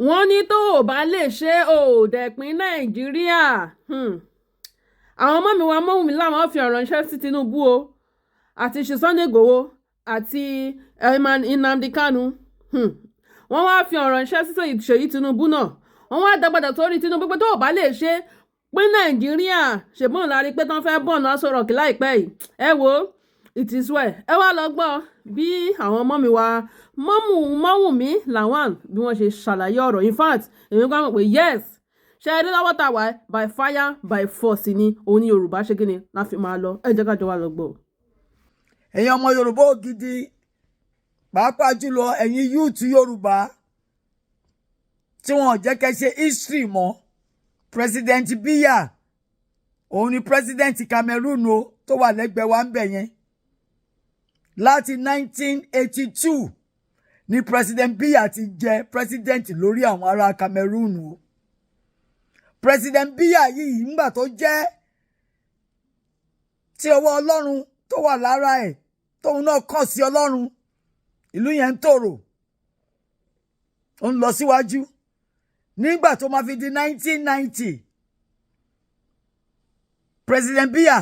Wọ́n ní tó o bá lè ṣe é, ò dẹ̀ pín Nàìjíríà. Àwọn ọmọ mi wa mọ́wùmí làwọn fi ọ̀rọ̀ ránṣẹ́ sí Tinubu o, àti Sunday Igboho, àti Nnamdi Kanu. Wọ́n wá fi ọ̀rọ̀ ránṣẹ́ sí Ṣèyí Tinubu náà. Wọ́n wá dá padà sórí Tinubu pé tó o bá lè ṣe pín Nàìjíríà, ṣèbọn la rí pé tán fẹ́ bọ̀nà Aso Rock láìpẹ́ yìí. Ẹ wo, it is well. Ẹ wá lọ gbọ́ bí àwọn ọmọ mi wa mọ́mù Mọ́wùmí Lawan bí wọ́n ṣe ṣàlàyé ọ̀rọ̀. In fact, èmi gbọ́ mọ̀ pé yes, ṣe é rí lọ́wọ́ tá a wà, by fire by force ni òun ní Yorùbá ṣe kí ni la fi máa lọ. Ẹ jẹ́ ká jọ wá lọ gbọ́. Ẹ̀yin ọmọ Yorùbá ògidì, pàápàá jùlọ ẹ̀yin youth Yorùbá tí wọn ò jẹ́ kẹ́ ṣe history mọ́. President Biya, òun ni president Cameroon o, tó wà lẹ́gbẹ̀ẹ́ wa ń bẹ̀ yẹn. Láti 1982 ni President Biya ti jẹ president lórí àwọn ará Cameroon o. President Biya yìí, ńgbà tó jẹ́ tí ọwọ́ Ọlọ́run tó wà lára ẹ̀, tóun náà kàn sí Ọlọ́run, ìlú yẹn ń tòrò, ó ń lọ síwájú. Nígbà tó máa fi di 1990, President Biya,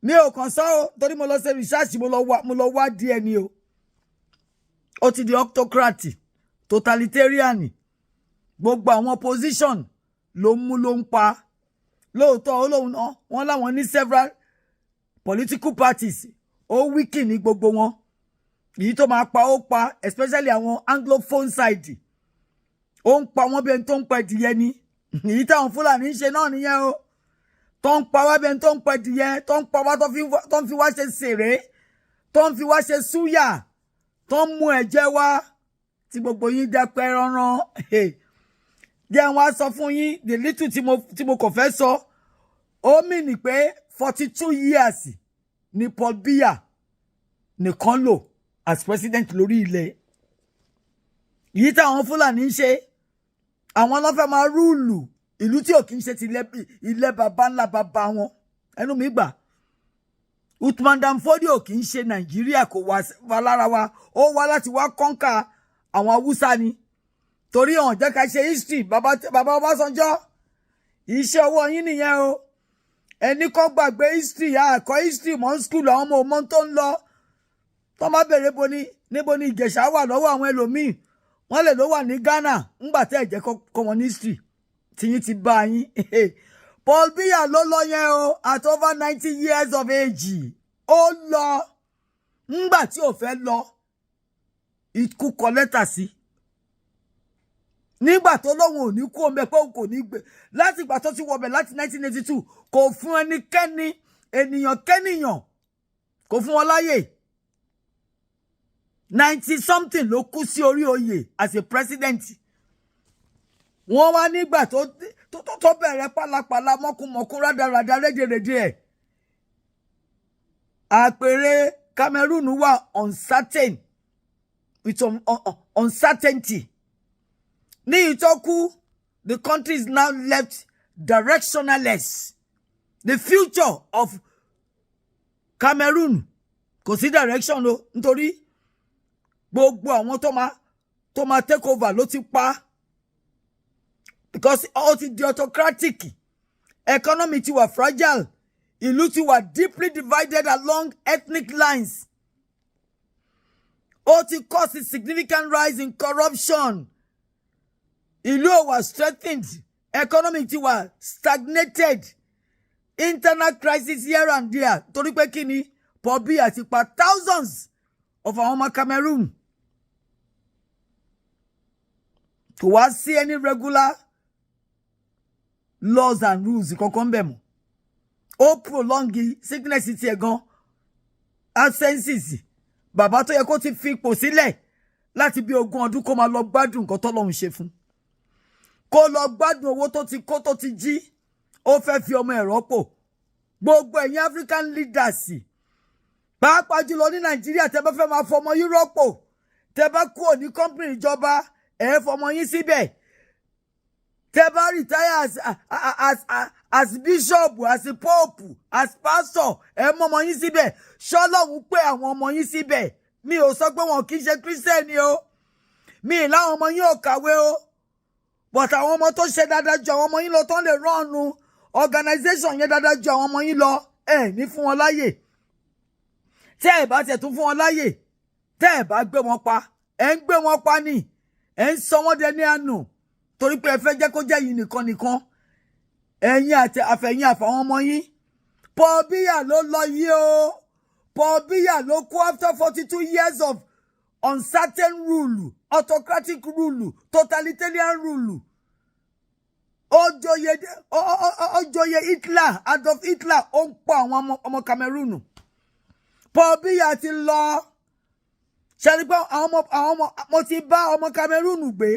mi ò kàn sọ ọ́ torí mo lọ ṣe research, mo lọ wá díẹ̀ ni o, ó ti di autocrat, totalitarian. Gbogbo àwọn opposition ló ń mú, ló ń pa. Lóòótọ́, ó lóun náà wọ́n láwọn ní several political parties, ó weak ní gbogbo wọn. Èyí tó máa pa, ó pa, especially àwọn Anglophone side. Ó ń pa wọ́n bí ẹni tó ń pa ẹdìyẹ ni. Èyí táwọn Fúlàní ń ṣe náà nìyẹn o, tó ń pa wá bí ẹni tó ń pa ẹdìyẹ, tó ń pa wá, tó ń fi wá ṣe sèré, tó ń fi wá ṣe súyà, tó ń mú ẹ̀jẹ̀ wá, tí gbogbo yín dẹ́pẹ́ ránran. Jẹ́ wọ́n á sọ fún yín the little tí mo kàn fẹ́ sọ. Ó mean pé 42 years ni Paul Biya nìkan lò as president lórí ilẹ̀ yìí. Táwọn Fúlàní ń ṣe, àwọn ló fẹ́ máa rule ìlú tí ò kì í ṣe ti ilẹ̀ baba ńlá baba wọn. Ẹnu mi gbà, Uthman Dan Fodio kì í ṣe Nàìjíríà, kò wá lára wa. Ó wá láti wá conquer àwọn Haúsá ni, torí ọ̀hún jẹ́ ká ṣe history. Bàbá bàbá Ọbásanjọ́, iṣẹ́ ọwọ́ yín nìyẹn o. Ẹni kọ́ gbàgbé history, àkọ́ history mọ́ school. Àwọn ọmọ ọmọ tó ń lọ, tó má bèrè bo ni, níbo ni Ìjẹ̀ṣà wà lọ́wọ́ àwọn ẹlòmíì, wọ́n lè ló wà ní Ghana. Ńgbà tẹ́ ẹ̀ jẹ́ kọ́ wọn ní history, tiyín ti bá yín. Paul Biya ló lọ yẹn o, at over 90 years of age. Ó lọ ńgbà tí ò fẹ́ lọ, ikú kọ lẹ́tà sí nígbà tó lóun ò ní kú omi ẹ, pé òun kò ní gbé. Láti ìgbà tó ti wọbẹ̀ láti 1982, kò fún ẹnikẹ́ni, ènìyàn kẹ́nìyàn, kò fún wọn láyè. 90 something ló kú sí orí oyè as a president. Wọ́n wá nígbà tó bẹ̀rẹ̀ pálapàla, mọ́kùmọ̀kù, rádaràda, rédèrèdè ẹ̀, àpèrè Cameroon wà uncertain, with uncertainty ní ìtọ́kú. The country is now left directionless. The future of Cameroon, kò sí direction o, nítorí gbogbo àwọn tó máa take over ló ti pa, because ó ti di autocratic. Economy ti wà fragile, ìlú ti wà deeply divided along ethnic lines. Ó ti cause a significant rise in corruption. Ìlú ò wà strengthened, economy ti wà stagnated, internal crisis here and there. Torí pé kí ni? Paul Biya ti pa thousands of àwọn ọmọ Cameroon. Kò wá sí any regular laws and rules kankan bẹ̀ mọ́. Ó prolong sickness tiẹ̀ gan, absences. Bàbá tó yẹ kó ti fi ipò sílẹ̀ láti bí 20 ọdún, kó máa lọ gbádùn nǹkan tọ́lọ́run ṣe fún, kó lọ gbádùn owó tó ti kó, tó ti jí, ó fẹ́ fi ọmọ ẹ̀ rọ́pò. Gbogbo ẹ̀yin African leaders, pàápàá jùlọ ní Nàìjíríà, tẹ́ bá fẹ́ máa fọmọ yín rọ́pò, tẹ́ bá kúrò ní company ìjọba, ẹ̀ fọmọ yín síbẹ̀. Tẹ́ bá retire as bishop, as pope, as pastor, ẹ̀ mọ ọmọ yín síbẹ̀. Ṣọlọ́run pé àwọn ọmọ yín síbẹ̀? Mi ò sọ pé wọn kì í ṣe Christian o, mi ì láwọn ọmọ yín ò kàwé o. But àwọn ọmọ tó ṣe dáadáa ju àwọn ọmọ yín lọ, tán lè run organization yẹn dáadáa ju àwọn ọmọ yín lọ, ẹ ní fún wọn láyè. Tẹ́ ẹ bá tiẹ̀ tún fún wọn láyè, tẹ́ ẹ bá gbé wọn pa, ẹ ń gbé wọn pa ni, ẹ ń sọ wọ́n dẹni àánú, torí pé ẹ fẹ́ jẹ́ kó jẹ́ yìí nìkan nìkan, ẹ̀yin àti àfẹ̀yìn àfàwọn ọmọ yín. Paul Biya ló lọ yìí o. Paul Biya ló kú after 42 years of uncertain rule, autocratic rule, totalitarian rule. Ó joyè, ó joyè Hitler, Adolf Hitler. Ó ń pa àwọn ọmọ Cameroon. Paul Biya ti lọ. Ṣe ni pé àwọn ọmọ mo ti bá ọmọ Cameroon gbé,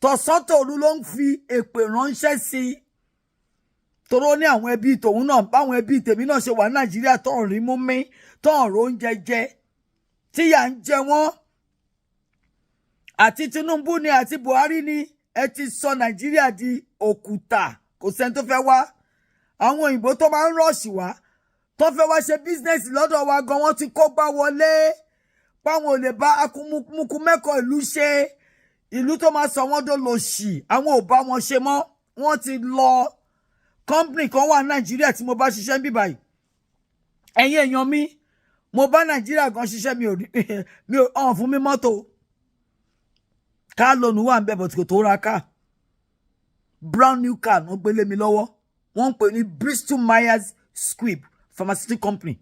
tọ̀sán tòru ló ń fi èpè ránṣẹ́ sí i, toró ní àwọn ẹbí tòun náà, báwọn ẹbí tèmi náà ṣe wà ní Nàìjíríà, tó ń rí mú mi, tó ń ro oúnjẹ jẹ, tíyà ń jẹ wọ́n. Àti Tinubu ni àti Buhari ni, ẹ ti sọ Nàìjíríà di òkúta. Kò sẹ́ni tó fẹ́ wá. Àwọn òyìnbó tó máa ń rush wá, tó fẹ́ wá ṣe business lọ́dọ̀ wa gan, wọ́n ti kó gbá wọlé páwọn ò lè bá akumuku mẹ́kọ̀ọ́ ìlú ṣe. Ìlú tó máa sọ wọ́n dólòṣì, àwọn ò bá wọn ṣe mọ́, wọ́n ti lọ. Company kan wà ní Nàìjíríà tí mo bá ṣiṣẹ́ ń bí báyìí. Ẹ̀yin èèyàn mi, mo bá Nàìjíríà gan ṣiṣẹ́, mi ò rí, mi ò hàn fún mi mọ́tò. Car loan wà ń bẹ̀, but kò tó ra car. Brand new car wọ́n gbélé mi lọ́wọ́. Wọ́n ń pè ní Bristol Myers Squibb pharmaceutical company.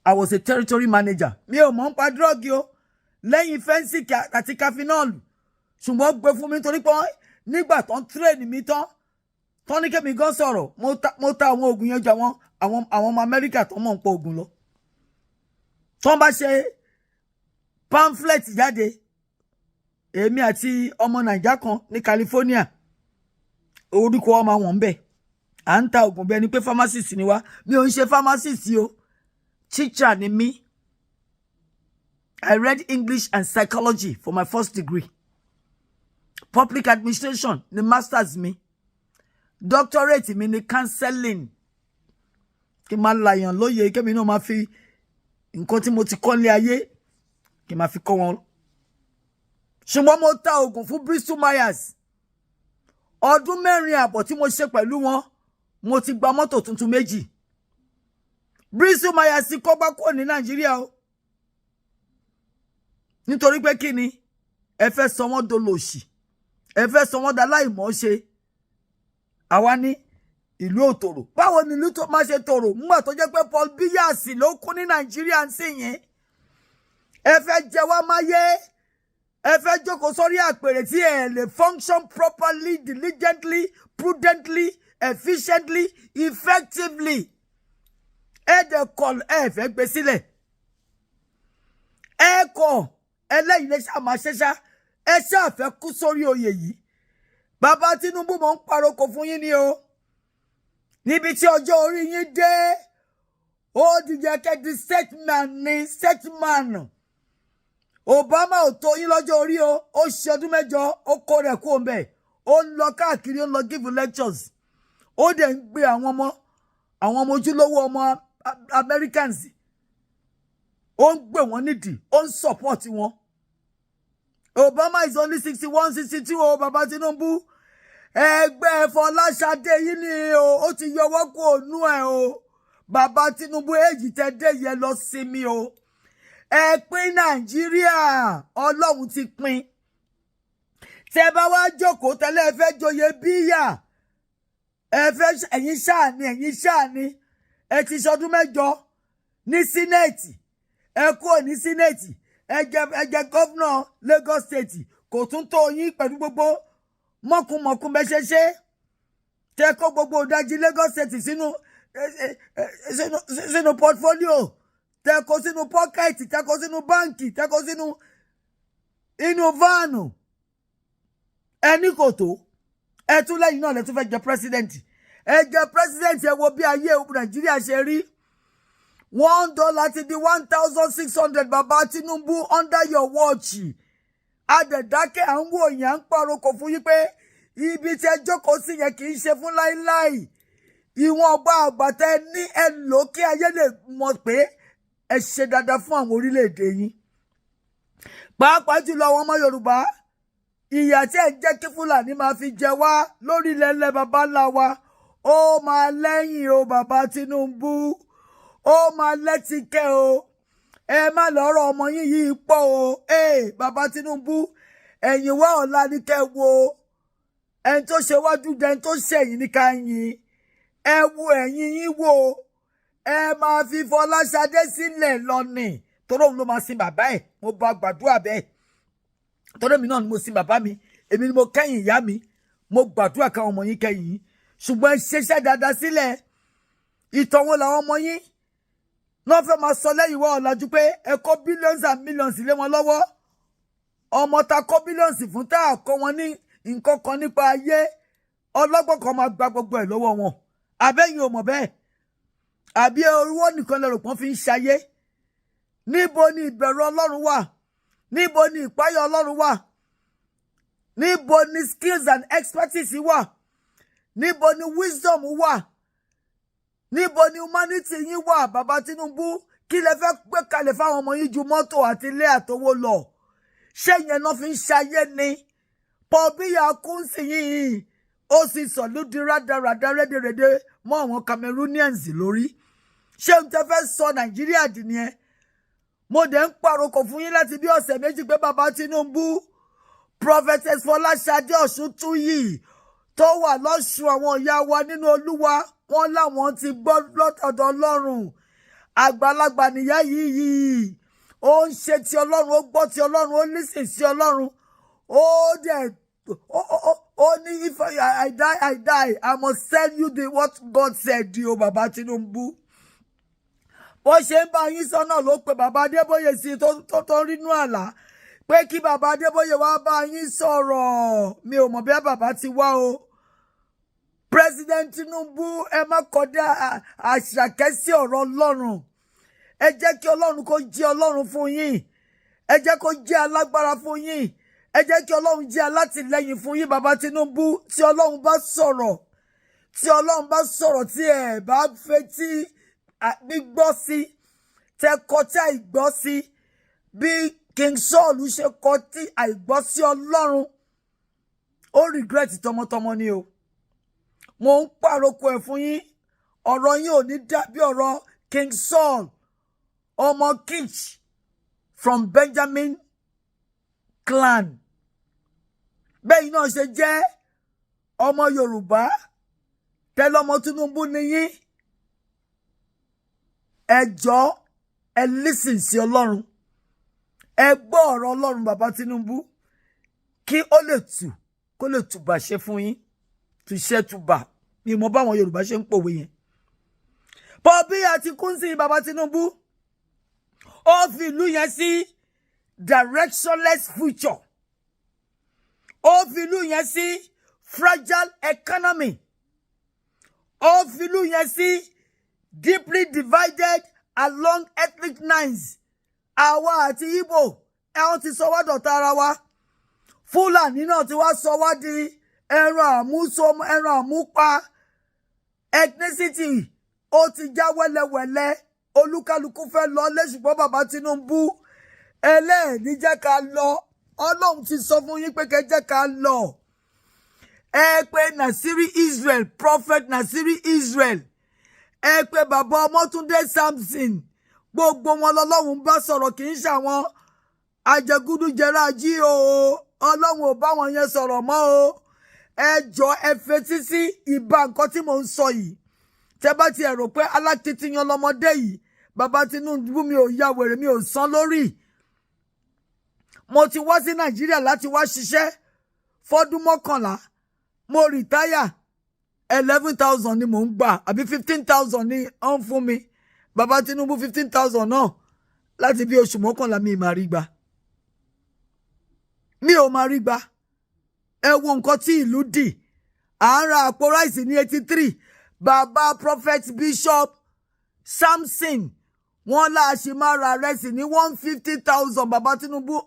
I was a territory manager. Mi ò mọ̀ ń pa drug o, lẹ́yìn Phensic àti Cafenol, ṣùgbọ́n gbé fún mi nítorí pé nígbà tó ń train mi tán, tán ní kémi gan sọ̀rọ̀, mo ta àwọn oògùn yẹn ju àwọn ọmọ Amẹ́ríkà tó mọ̀ ń pa oògùn lọ. Tán bá ṣe pamphlet jáde, èmi àti ọmọ Nàìjà kan ní California, orúkọ ọmọ wọn bẹ̀, à ń ta oògùn bẹ́ẹ̀ ni pé pharmacist ni wá. Mi ò ń ṣe pharmacist o, teacher ni mí. I read English and psychology for my first degree. Public administration ni masters mi. Doctorate mi ni counseling, kí n máa làyàn lóye, kémi náà máa fi nǹkan tí mo ti kọ́ ní ayé, kí n máa fi kọ́ wọn. Ṣùgbọ́n mo ta oògùn fún Bristol Myers. Ọdún 4.5 tí mo ṣe pẹ̀lú wọn, mo ti gba mọ́tò tuntun méjì. Bristol Myers ti kọ́ bá kúrò ní Nàìjíríà o, nítorí pé kí ni? Ẹ fẹ́ sọ wọ́n dolòṣì, ẹ fẹ́ sọ wọ́n daláìmọ̀ ṣe. Àwa ní ìlú òtòrò. Báwo ni ìlú tó máa ṣe tòrò ńgbà tó jẹ́ pé Paul Biya ló kú ní Nàìjíríà ń sìn yín? Ẹ fẹ́ jẹ wá máyé, ẹ fẹ́ jókòó sórí àpèrè tí ẹ lè function properly, diligently, prudently, efficiently, effectively. Ẹ dẹ̀ kọ̀, ẹ fẹ́ gbé sílẹ̀. Ẹ kọ̀, ẹlẹ́yìn lè ṣáà máa ṣẹ́ṣá. Ẹ ṣáà fẹ́ kú sórí oyè yìí. Bàbá Tinubu, mò ń paroko fún yín ni o. Níbi tí ọjọ́ orí yín dé, ó dìjẹ́ kẹ́ di statesman ní statesman. Obama ò tó yín lọ́jọ́ orí o. Ó ṣe ọdún 8, ó kó rẹ̀ kó ń bẹ̀, ó ń lọ káàkiri, ó ń lọ give lectures, ó dẹ̀ ń gbé àwọn ọmọ ojúlówó ọmọ Americans, ó ń gbé wọn nídìí, ó ń support wọn. Obama is only 61, 62 o. Bàbá Tinubu, ẹgbẹ́ Fọláṣadé yìí ni o, ó ti yọwọ́ kó ònú ẹ̀ o. Bàbá Tinubu, èjì tẹ dé yẹ, lọ sinmi o. Ẹ pín Nàìjíríà, Ọlọ́run ti pín. Tẹ bá wá jókòó tẹ́lẹ̀, ẹ fẹ́ joyè bíyà, ẹ fẹ́, ẹ̀yin ṣáà ni, ẹ̀yin ṣáà ni. Ẹ ti ṣọdún 8 ní Senate, ẹ kúrò ní Senate, ẹ jẹ governor Lagos State, kò tún tó yín pẹ̀lú gbogbo mọ̀kùmọ̀kùn bẹ́ẹ̀ ṣe ṣe tẹ kó gbogbo ìdajì Lagos State sínú portfolio, tẹ kó sínú pocket, tẹ kó sínú báǹkì, tẹ kó sínú inú van. Ẹni kò tó ẹ tún lẹ́yìn náà lẹ tún fẹ́ jẹ president. Ẹ jẹ president, ẹ wo bí ayé Nàìjíríà ṣe rí. $1 ti di 1,600. Bàbá Tinubu, under your watch, adẹ̀dákẹ́, à ń wò yẹn, à ń pàrokò fún yín pé ibi tí ẹ jókòó sí yẹn kì í ṣe fún láíláì. Ìwọ̀n ọba àgbàtà ẹ ní, ẹ lò kí ayé lè mọ̀ pé ẹ ṣe dáadáa fún àwọn orílẹ̀-èdè yín, pàápàá jùlọ àwọn ọmọ Yorùbá. Ìyà tí ẹ̀ ń jẹ́ kí Fúlàní máa fi jẹ wá lórí ilẹ̀ ńlẹ̀ baba ńlá wa, ó máa lẹ́yìn o. Bàbá Tinubu, ó máa lẹ́tìkẹ́ o. Ẹ má lọ́rọ̀ ọmọ yín yìí pọ̀ o. Ee, bàbá Tinubu, ẹ̀yìn wá ọ̀la ní kẹ́ wo. Ẹni tó ṣe wájú jẹ ẹni tó ṣẹ̀yìn ní ká yìn. Ẹ wo ẹ̀yìn yín wò. Ẹ máa fi Fọláṣadé sílẹ̀ lọ́nì, torí òun ló máa sin bàbá ẹ̀. Mo bá gbàdúrà bẹ́ẹ̀, torí èmi náà ni mo sin bàbá mi, èmi ni mo kẹ́yìn ìyá mi. Mo gbàdúrà káwọn ọmọ yín kẹ́yìn yín, ṣùgbọ́n ẹ ṣiṣẹ́ dáadáa sílẹ̀. Ìtàn wo làwọn ọmọ yín náà fẹ́ máa sọ lẹ́yìn wá ọ̀làjú pé ẹ kó billions and millions lé wọn lọ́wọ́? Ọmọ ta kó billions fún, tá a kọ́ wọn ní nǹkan kan nípa ayé, ọlọ́gbọ́n kan máa gba gbogbo ẹ̀ lọ́wọ́ wọn. Àbẹ́yìn ò mọ̀ bẹ́ẹ̀? Àbí owó nìkan lẹ́rù pọ́n fi ń ṣayé? Níbo ni ìbẹ̀rù Ọlọ́run wà? Níbo ni ìpáyà Ọlọ́run wà? Níbo ni skills and expertise wà? Níbo ni wisdom wà? Níbo ni humanity yín wà, bàbá Tinubu? Kí lẹ fẹ́ gbé kalẹ̀ fáwọn ọmọ yín ju mọ́tò àti ilé àtowó lọ? Ṣé yẹn náà fi ń ṣayé ni? Paul Biya kún sí yìí, ó sì sọ̀lú di rádaràda rédèrèdè mọ́ àwọn Cameroonians lórí. Ṣé n tẹ́ fẹ́ sọ Nàìjíríà dì nìyẹn? Mo dẹ̀ ń pàrokò fún yín láti bí ọ̀sẹ̀ 2 pé bàbá Tinubu, Prophetess Fọláṣadé Ọ̀ṣuntúyì tó wà lọ́sùn, àwọn ìyá wa nínú Olúwa, wọn láwọn ti gbọ́ lọ́tọ̀dọ̀ Ọlọ́run. Àgbàlagbà nìyá yìí. Ó ń ṣe ti Ọlọ́run, ó gbọ́ ti Ọlọ́run, ó listen sí Ọlọ́run. Ó dẹ̀ ó ní, "If I die, I die. I must tell you the what God said." Di o, bàbá Tinubu, bó ṣe ń bá yín sọ náà ló pe bàbá Adébóyè sí tó rínú àlá pé kí bàbá Adébóyè wá bá yín sọ̀rọ̀. Mi ò mọ̀ bí bàbá ti wá o. President Tinubu, ẹ má kọjá àṣàkẹ́ sí ọ̀rọ̀ Ọlọ́run. Ẹ jẹ́ kí Ọlọ́run kó jẹ́ Ọlọ́run fún yín. Ẹ jẹ́ kó jẹ́ alágbára fún yín. Ẹ jẹ́ kí Ọlọ́run jẹ́ alátìlẹ́yìn fún yín, bàbá Tinubu. Tí Ọlọ́run bá sọ̀rọ̀, tí Ọlọ́run bá sọ̀rọ̀, tí ẹ bá fetí gbígbọ́ sí, tẹ kọtí àìgbọ́ sí, bí King Saul ṣe kọtí àìgbọ́ sí Ọlọ́run, ó regret tọmọtọmọ ni o. Mo ń pàrokò ẹ̀ fún yín. Ọ̀rọ̀ yín ò ní dàbí ọ̀rọ̀ King Saul, ọmọ Kish from Benjamin clan. Bẹ́ẹ̀ náà ṣe jẹ́ ọmọ Yorùbá tẹ́lọ́mọ Tinubu ni yín. Ẹ jọ̀ọ́, ẹ listen sí Ọlọ́run, ẹ gbọ́ ọ̀rọ̀ Ọlọ́run, bàbá Tinubu, kí ó lè tù kó lè tùbà ṣe fún yín. Túṣẹ́ tùbà mi mọ báwọn Yorùbá ṣe ń pòwe yẹn. Paul Biya ti kún sí bàbá Tinubu, ó fi ìlú yẹn sí directionless future, ó fi ìlú yẹn sí fragile economy, ó fi ìlú yẹn sí deeply divided along ethnic lines. Àwa àti Igbo, ẹ̀wọ̀n ti sọ wá dọ̀tá ara wa. Fúlàní náà ti wá sọ wá di ẹran àmúso, ẹran àmúpa. Ethnicity ó ti já wẹ́lẹ́wẹ́lẹ́, olúkálukú fẹ́ lọ lé, ṣùgbọ́n bàbá Tinubu ẹlẹ́ẹ̀ní jẹ́ ká lọ. Ọlọ́run ti sọ fún yín pé kẹ́ jẹ́ ká lọ. Ẹ pé Nasiri Israel, Prophet Nasiri Israel, ẹ pé bàbá Ọmọ́túndé Samson, gbogbo wọn lọ́lọ́run bá sọ̀rọ̀. Kì í ṣàwọn ajẹgúdújẹrá jí o. Ọlọ́run ò bá wọn yẹn sọ̀rọ̀ mọ́ o. Ẹ jọ, ẹ fetí sí ìbá nǹkan tí mò ń sọ yìí. Tẹ bá ti rò pé alákìtìyàn lọmọdé yìí, bàbá Tinubu, mi ò ya wèrè, mi ò sán lórí. Mo ti wá sí Nàìjíríà láti wá ṣiṣẹ́ fọ́dún 11. Mo retire, 11,000 ni mò ń gbà, àbí 15,000 ni ó ń fún mi, bàbá Tinubu. 15,000 náà, láti bí oṣù 11, mi ì máa rí gbà, mi ò máa rí gbà. Ẹ wo nǹkan tí ìlú dì. À ń ra àpò rice ní 83. Bàbá Prophet Bishop Samson, wọ́n láà ṣe máa ra rice ní 150,000. Bàbá Tinubu,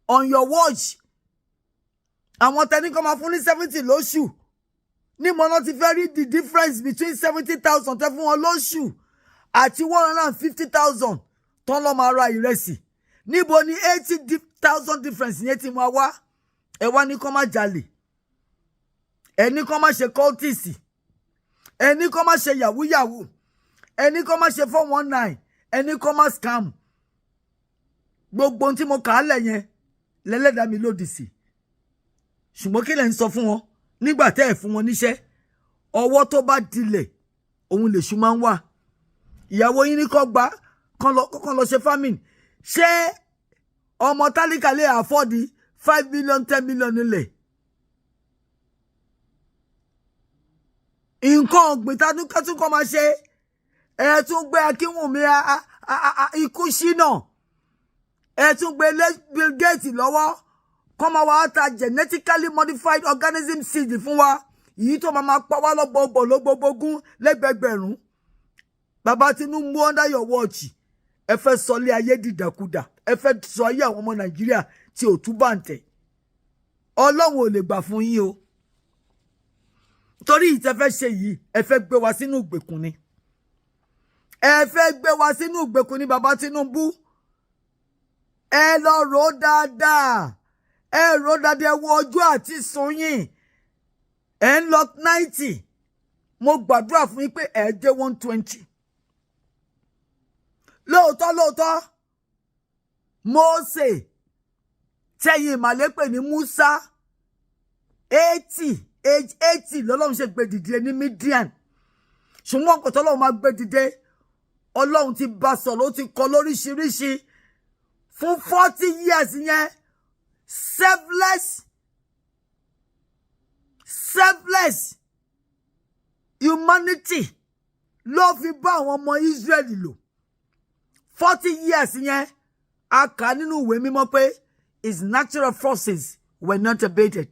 on your watch, àwọn tẹni kan máa fún ní 70 lóṣù ní mọ̀nà ti fẹ́ rí the difference between 70,000 tẹ́ fún wọn lóṣù àti 150,000 tán lọ́ máa ra ìrẹsì. Níbo ni 80,000 difference yẹn ti máa wá? Ẹ wá ní kó má jalè, ẹ ní kó má ṣe cultist, ẹ ní kó má ṣe yahoo yahoo, ẹ ní kó má ṣe 419, ẹ ní kó má scam. Gbogbo ohun tí mo kà á lẹ̀ yẹn lẹ́lẹ́dàá mi lòdì sí. Ṣùgbọ́n kí lẹ̀ ń sọ fún wọn nígbà tẹ́ ẹ̀ fún wọn níṣẹ́? Ọwọ́ tó bá dilẹ̀, òun lèṣù máa ń wà. Ìyàwó yín ní kó gbá kán lọ ṣe farming. Ṣé ọmọ tálíkà lè afford 5 million, 10 million nílẹ̀? Nǹkan ọ̀gbìn tádúkọ́ máa ṣe, ẹ tún gbé Akínwùmí ikú ṣínà, ẹ tún gbé Bill Gates lọ́wọ́ kọ́ máa wá ta genetically modified organism seed fún wa, èyí tó máa pa wá lọ́gbọ̀ọ́gbọ̀ lọ́gbọ̀gbọ̀gún lẹ́gbẹ̀gbẹ̀rún. Bàbá Tinubu, under your watch, ẹ fẹ́ sọlé ayé dìdàkudà, ẹ fẹ́ sọ ayé àwọn ọmọ Nàìjíríà tí ò túbà ń tẹ̀. Ọlọ́run ò lè gbà fún yín o, torí ìtẹ́fẹ́ ṣe yìí, ẹ fẹ́ gbé wa sínú ìgbèkùn ni. Ẹ fẹ́ gbé wa sínú ìgbèkùn ni, bàbá Tinubu. Ẹ lọ rò ó dáadáa, ẹ rò ó dáadáa. Ẹ wo ọjọ́ àti sùn yín. Ẹ ń lọ 90, mo gbàdúrà fún yín pé ẹ dé 120. Lóòótọ́ lóòótọ́, Mósè tẹ́yìn ìmàlẹ́ pè ní Musa, 80, age 80 lọ́lọ́run ṣe gbé dìde ní Midian. Ṣùgbọ́n kò tọ́lọ́run máa gbé dìde, Ọlọ́run ti bá sọ̀rọ̀, ó ti kọ lóríṣiríṣi fún 40 years yẹn. Selfless, selfless humanity ló fi bá àwọn ọmọ Israẹli lò. 40 years yẹn, a kà nínú ìwé mímọ́ pé his natural forces were not abated.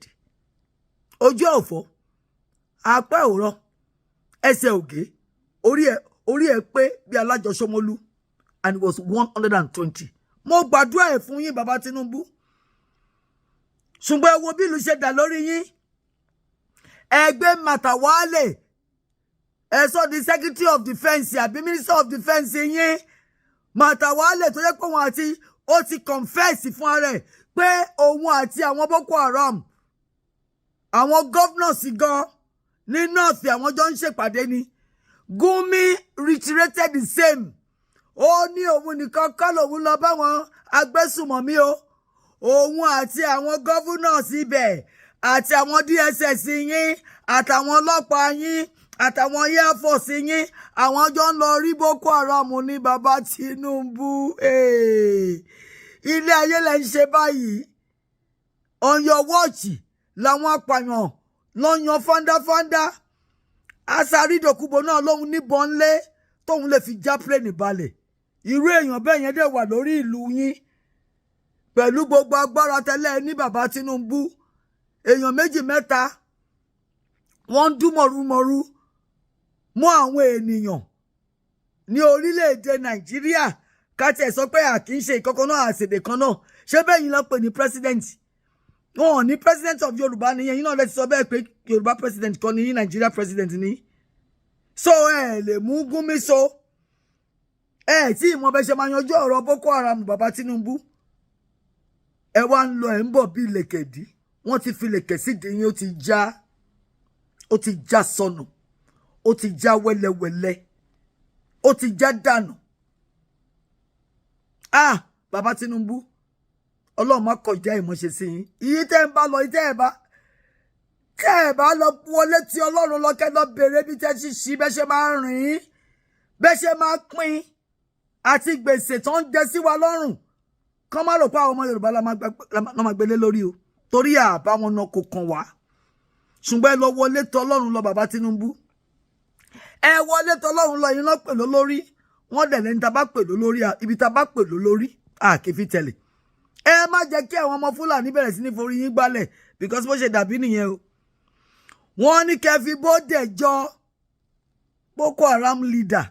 Ojú òfò, apá òrọ, ẹsẹ̀ ògé, orí ẹ̀ pé bí alájọsọmọlú, and it was 120. Mo gbàdúrà ẹ̀ fún yín, bàbá Tinubu. Ṣùgbọ́n ẹ wo bí ìlú ṣe dà lórí yín. Ẹgbẹ́ Màtàwálè, ẹ sọ di Secretary of Defence àbí Minister of Defence yín. Màtàwálè tó yẹ pé òun àti ó ti confess fún ara ẹ̀ pé òun àti àwọn Boko Haram, àwọn governors gan ní north, àwọn jọ ń ṣèpàdé ni. Gumi reiterated the same. Ó ní òun nìkan kọ́ lòun lọ bá wọn agbésùmọ̀mí o, òun àti àwọn governors ibẹ̀ àti àwọn DSS yín àtàwọn ọlọ́pàá yín àtàwọn air force yín, àwọn jọ ń lọ rí Boko Haram ní. Bàbá Tinubu, ilé ayé lẹ ń ṣe báyìí. On your watch làwọn apààyàn lọ yan fáńdáfáńdá. Asari Dokubo náà lóhun níbọn lé tóun lè fi já plane balẹ̀. Irú èèyàn bẹ́ẹ̀ yẹn dẹ̀ wà lórí ìlú yín pẹ̀lú gbogbo agbára tẹ́lẹ̀ ní. Bàbá Tinubu, èèyàn méjì mẹ́ta wọ́n ń dún mọ̀rúmọ̀rú mọ́ àwọn ènìyàn ní orílẹ̀-èdè Nàìjíríà. Ká tiẹ̀ sọ pé a kì í ṣe ìkọ̀kọ̀ náà, àṣèdè kan náà, ṣé bẹ́ẹ̀ yín lọ pè ní president? Wọn ò ní president of Yorùbá nìyẹn. Yín náà lè ti sọ bẹ́ẹ̀ pé Yorùbá president kan ní yín, Nàìjíríà president ní. So ẹ lè mú Gúnmi, so ẹ tí ìmọ̀ bẹ́ẹ̀ ṣe máa yanjú ọ̀rọ̀ Boko Haram. Bàbá Tinubu, ẹ wá ń lọ, ẹ̀ ń bọ̀ bí lèkèdí. Wọ́n ti fi lèkè sídìí yín, ó ti já, ó ti já sọnù, ó ti já wẹ́lẹ́wẹ́lẹ́, ó ti já dànù. Ah, bàbá Tinubu, Ọlọ́run má kọjá ìmọ̀ṣe sí yín. Ìyí tẹ́ ń bá lọ, ìtẹ́ ẹ̀ bá tẹ́ ẹ̀ bá lọ wọlé tí Ọlọ́run lọ́kẹ́ lọ bèrè bí tẹ́ ṣì ṣí bẹ́ ṣe máa rìn, bẹ́ ṣe máa pín àti gbèsè tó ń jẹ sí wa lọ́rùn. Kọ́ má rò pé àwọn ọmọ Yorùbá la máa gbélé lórí o, torí àbá wọn náà kò kàn wá. Ṣùgbọ́n ẹ lọ wọlé tọ̀ Ọlọ́run lọ, bàbá Tinubu. Ẹ wọlé tọ̀ Ọlọ́run lọ. Yín lọ pè lólórí, wọ́n dẹ̀ lẹ́ni tá a bá pè lólórí, ibi tá a bá pè lólórí, a kì í fi tẹ̀lé. Ẹ má jẹ́ kí àwọn ọmọ Fúlàní bẹ̀rẹ̀ sí ní forí yín gbálẹ̀, because bó ṣe dàbí nìyẹn o. Wọ́n ní kẹ́ fi bóde jọ Boko Haram leader,